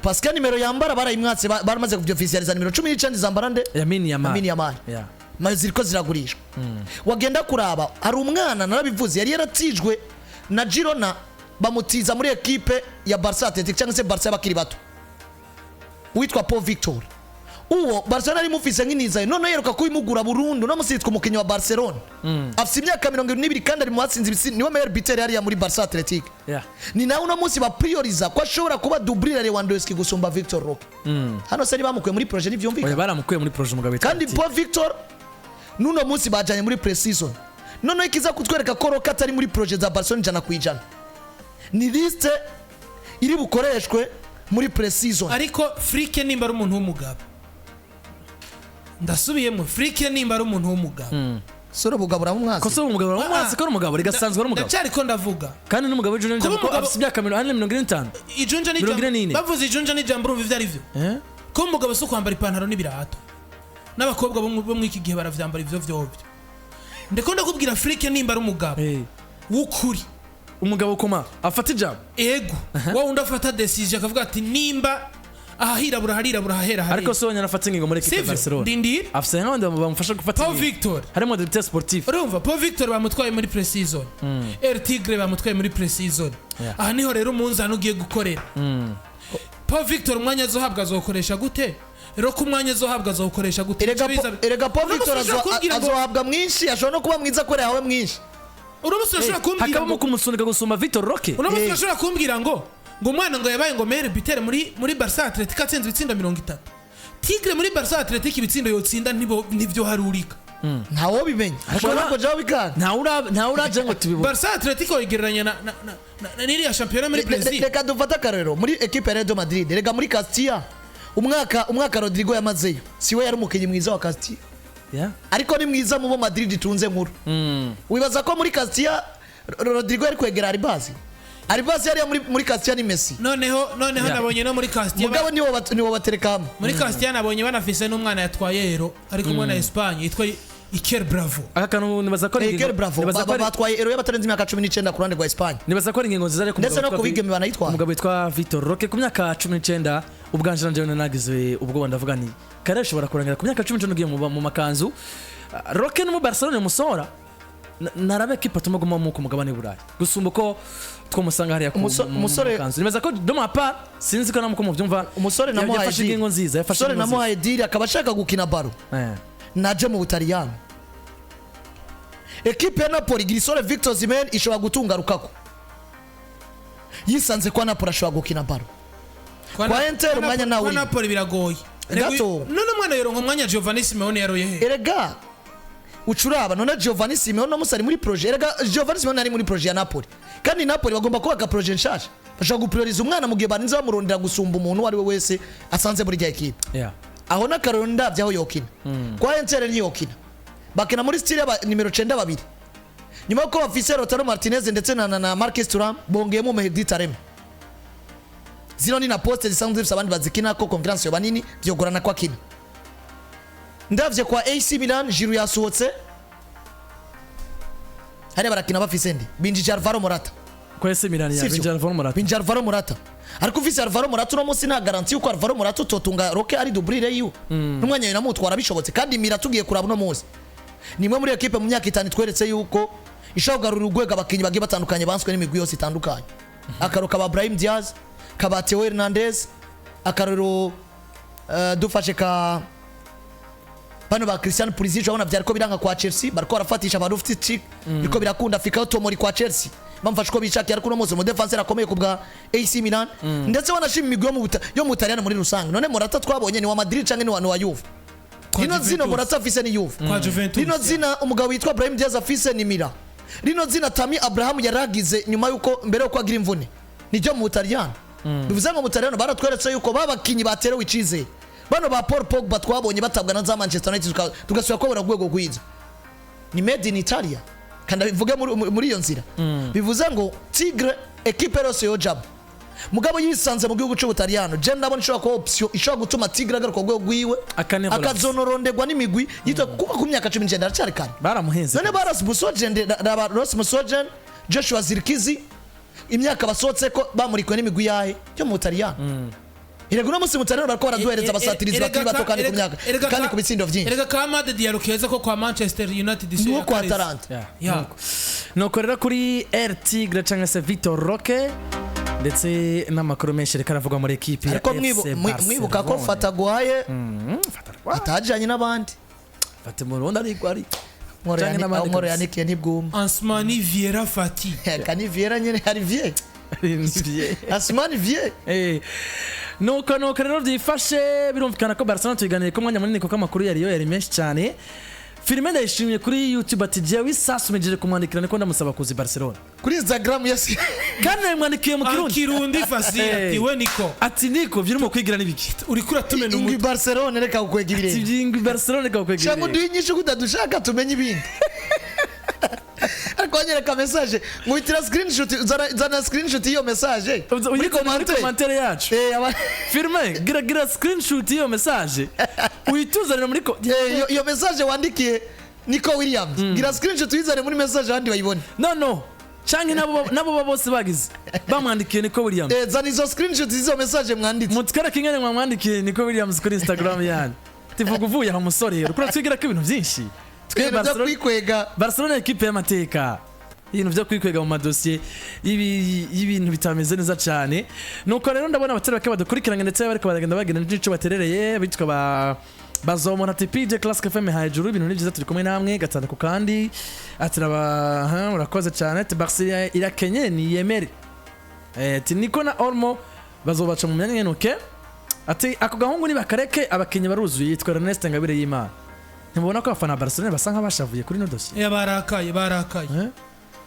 parce que nimero yambara barayimwatse, baramaze kuvyofficializa, nimero 19 zambara nde? Lamine Yamal. Lamine Yamal. Maze ziriko ziragurishwa. Wagenda kuraba hari umwana, narabivuze, yari yaratijwe na Girona, bamutiza muri ekipe ya Barca Athletic cyangwa se Barca y'abakiri bato, witwa Paul Victor. Uwo Barcelona yari imufise nk'inizayo, none yeruka kubimugura burundu, no musi yitwa umukinnyi wa Barcelona. Afise imyaka 22 kandi ari mu batsinze ibitsinda, niwe meilleur buteur hariya muri Barca Athletic. Ni nawe uno munsi baprioriza ko ashobora kuba doublure Lewandowski gusumba Victor Roque. Hano se ntibamukuye muri projet? Oya, Ntivyumvikana. baramukuye muri projet umugabo witwa Kandi El Tigre. Paul Victor n'uno munsi bajanye muri pre-season. Noneho ikiza kutwereka ko Roque atari muri projet za Barcelona 100% ni liste iri bukoreshwe muri pre-season. Ariko Flick nimba ari umuntu w'umugabo, ndasubiyemo, Flick nimba ari umuntu w'umugabo, Sore bugabura Ko mwazi. se umugabo uramwatsi ko ari umugabo rigasanzwe ari umugabo. Ndacyariko ndavuga. Kandi n'umugabo w'ijunja Kuba n'ijambo ko afite imyaka 45. Ijunja Mirongo ine n'ijambo. n'ine. Bavuze ijunja n'ijambo, urumva ivyo ari vyo? Eh? Kuba umugabo si ukwambara ipantaro n'ibirato, n'abakobwa bo muri iki gihe baravyambara ivyo vyovyo. Ndiko ndakubwira, Flick nimba ari umugabo w'ukuri, Umugabo koma afata ijambo. Ego, wa wundi afata decision akavuga ati nimba ahahirabura harirabura, ahahera harera. Ariko si wenyine afata ingingo muri ekipe ya Sivyo? Barcelona. Ndindira. Afise nk'abandi bamufasha gufata Paul ingingo. Victor, Harimo directeur sportif. urumva, Paul Victor bamutwaye muri pre-season, El Tigre bamutwaye muri pre-season. Aha niho rero umunzani ugiye gukorera. Paul Victor umwanya azohabwa azokoresha gute? Rero ko umwanya azohabwa azawukoresha gute? Erega Paul Uno Victor musi ushobora kumbwira ngo- azohabwa mwinshi, ashobora no kuba mwiza kubera yahawe mwinshi. Uno musi urashobora kumbwira Hakabamo ngo kumusunika gusumba Vitor Roque. Uno musi urashobora kumbwira ngo umwana ngo yabaye ngo meilleur buteur muri Barca Athletic, atsinze ibitsindo 30. Tigre muri Barca Athletic ibitsindo yotsinda ntivyo harurika. Ntawo bimenya, ashobora no kujaho bikanga. Ntawe uraje ngo tubibone. Barca Athletic wayigereranya na n'iriya shampiyona muri Brazil? Reka dufate akarorero muri ekipe ya Real Madrid. Rega muri Castilla, umwaka Rodrigo yamazeyo, siwe yari umukinnyi mwiza wa Castilla, ariko ni mwiza mu bo Madrid itunze nkuru. Wibaza ko muri Castilla Rodrigo yari kwegera Arribas? Arribas yari muri Castilla ni Messi. Noneho nabonye no muri Castilla Mugabo niwo batereka hamwe. Muri Castilla nabonye banafise n'umwana yatwaye Euro ari kumwe na Espagne yitwa Iker Bravo. Aka kantu nibaza ko ari Iker Bravo nibaza ko ari- batwaye Euro y'abatarenze imyaka 19 ku ruhande rwa Espagne. Nibaza ko ari ingingo nziza ariko Ndetse umugabo no ku bigeme banayitwara. Umugabo witwa Vitor Roque ku myaka 19, ubwanje nanje nagize ubwoba, ndavuga nti kare ishobora kurangira ku myaka 19 ugiye mu makanzu. Ah, Roque no mu Barcelona musohora narabe kipa atuma agumamo ku mugabane w'Uburayi gusumba uko twamusanga hariya mu makanzu. Nibaza ko de ma part, sinzi ko namuko mubyumva, Umusore namuhaye yafashe deal. ingingo nziza, yafashe Umusore ingingo nziza. namuhaye deal akaba ashaka gukina ballon, naje mu Butaliyani. Ekipe ya Napoli igira isore Victor Osimhen, ishobora gutunga Lukaku. Yisanze kwa Napoli ashobora gukina ballon. Kwa Inter umwanya nawe Kwa urimo. Napoli biragoye. Gato. None umwana yoronka umwanya Giovanni Simeone yaroye he? Erega ucuraba none Giovanni Simeone no musi ari muri projet. Erega Giovanni Simeone ari muri projet ya Napoli, kandi Napoli bagomba kubaka projet nshasha. Bashobora guprioriza umwana mu gihe barinze bamurondera gusumba umuntu uwo ari we wese asanze muri rya ekipe. Aho n'akarorero ndabye aho yokina. Kwa Inter ntiyokina, bakina muri style y'aba nimero 9 babiri, nyuma yuko bafise Lautaro Martinez ndetse na Marcus Thuram, bongeyemo Mehdi Taremi. Zino ni na poste zisanzwe zifise abandi bazikina ko concurrence yoba nini, vyogorana ko akina. Ndavye kwa AC Milan, Giroud yasohotse, hariya barakina bafise ndi binjije Alvaro Morata. Kwa AC Milan ya Sivyo? binjira Alvaro Morata. Binjije Alvaro Morata, ariko ufise Alvaro Morata uno munsi nta garantie yuko Alvaro Morata utotunga Roque ari doublure yiwe n'umwanya namutwara bishobotse. Kandi Mira tugiye kuraba uno munsi Ni imwe muri ekipe mu myaka 5 itweretse yuko ishobora kugarura urwego abakinnyi bagiye batandukanye banswe n'imigwi yose itandukanye. Akarorero kaba Brahim Diaz, kaba Theo Hernandez, akarorero dufashe ka bano ba Christian Pulisic, urabona byariko biranga kwa Chelsea, bariko barafatisha ba Loftus-Cheek, biriko birakunda. Fikayo Tomori kwa Chelsea bamufashe uko bishakiye, ariko uno munsi umudefenseur akomeye ku bwa AC Milan, ndetse wanashima imigwi yo mu Butaliyani muri rusange. None Morata twabonye ni wa Madrid canke ni wa Juve? Kwa Rino zina Juventus. Morata afise ni Juve. Kwa Juventus. Rino zina umugabo witwa Brahim Diaz afise ni Milan. Rino zina Tammy Abraham yaragize nyuma yuko mbere yuko agira imvune niryo mu Butaliyani. Bivuze ngo mu Butaliyani baratweretse yuko babakinyi baterewe icizere, bano ba Paul Pogba twabonye batabwa na za Manchester United, tugasubira kubona rwego rwiza, ni made in Italia. Kandi abivuge muri iyo nzira, bivuze ngo Tigre ekipe yose yojamo mugabo yisanze mu gihugu cy'Ubutaliyano, je ndabona ishobora kuba option ishobora gutuma Tigre agaruka ku rwego rwiwe, Akane relance. akazonoronderwa n'imigwi yitwa kuba ku myaka 19 aracyari kare. Baramuhenze. None ba Rasmus Højlund, raba Rasmus Højlund, Joshua Zirkzee, imyaka basohotse ko bamurikiwe n'imigwi yahe yo mu Butaliyano? Erega uno munsi mu Butaliyano bariko baraduhereza abasatirizi bakiri bato, kandi ku myaka, kandi ku bitsindo vyinshi. Erega ka Amad Diallo keza ko kwa Manchester United si Nuwo kwa Akarezi. Atalanta. Yeah. Ya. Nuko rero kuri El Tigre cyangwa se Vitor Roque ndetse n'amakuru menshi reka aravugwa muri ekipi ya Ariko FC mwibuka ko Barcelona. Fataguhaye Fata rwa atajanye n'abandi. Fata mu Burundi ariko ari Canke n'abandi Nkoro kabisa. yanikiye ntibwuma. Ansmani Vieira Fati. Kani Viera nyene hari Vie Asmani Vie. Nuko rero byifashe, birumvikana ko Barcelona tuyiganiye ko umwanya munini kuko amakuru yariyo yari menshi cyane. Filime ndayishimiye kuri YouTube ati jewe isasu mejeje kumwandikira, niko ndamusaba kuza i Barcelona. Kuri Instagram yasi. Kandi namwandikiye mu Kirundi. Kirundi facile. Ati we niko Ati niko vyirimo kwigira n'ibiki? Uriko uratumena Ingwi umutwe. Barcelona, reka kukwega Ati ibirenge. byingwi Barcelona reka Cyangwa kukwegera. uduhe inyishu kutadushaka tumenye ibindi, ariko wanyereka message nkubitira screenshot, zana screenshot y'iyo message muri muri commentaire. Commentaire yacu. Firme gira screenshot y'iyo message uyituzanira muri ko. Iyo message wandikiye Nico Williams, gira screenshot uyizane muri message abandi bayibone. No canke nabo bose bagize bamwandikiye Nico Williams. Zana izo screenshot z'izo message mwanditse. Mutwereke ingene mwamwandikiye Nico Williams kuri Instagram yanyu. Tuvuga uvuye aho musore uriko uratwigira ko ibintu byinshi twe Ibintu byo Barcelona. kwikwega. Barcelona ekipe y'amateka, ibintu byo kwikwega mu madosiye y'ibintu bitameze neza cyane. Nuko rero ndabona abatari bake badukurikiranye ndetse bariko baragenda bagenda n'ico baterereye, bitwa ba bazomona ati PJ Classic FM hejuru, ibintu ni byiza, turi kumwe namwe gatandatu kandi ati raba ha, urakoze cyane. Ati Barcelona irakenye niyemere. Ati Nico na Olmo bazobaca mu myanya y'intoke. Ati ako gahungu nibakareke, abakinnyi baruzuye. Yitwa Ernest Ngabire y'Imana. Ntibona ko abafana ba Barcelona basa nk'abashavuye kuri ino dosiye? Barakaye, barakaye.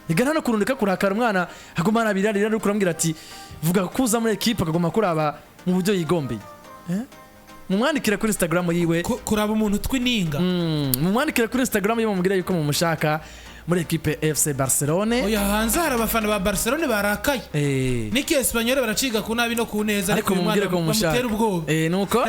Igana no kurundika kurakara, umwana aguma arabirarira, ariko uramubwira ati vuga ko uza muri ekipe, akaguma kuraba mu buryo yigombeye. Mumwandikire kuri Instagram yiwe. Kuraba umuntu twininga. Mumwandikire kuri Instagram yiwe, mumubwire yuko mumushaka muri ekipe FC Barcelone. Oya, hanze hari abafana ba Barcelone barakaye. Niki Espanyol baraciga ku nabi no ku neza. Ariko uyu mwana mumubwire ko mumushaka. bamutera ubwoba. Nuko.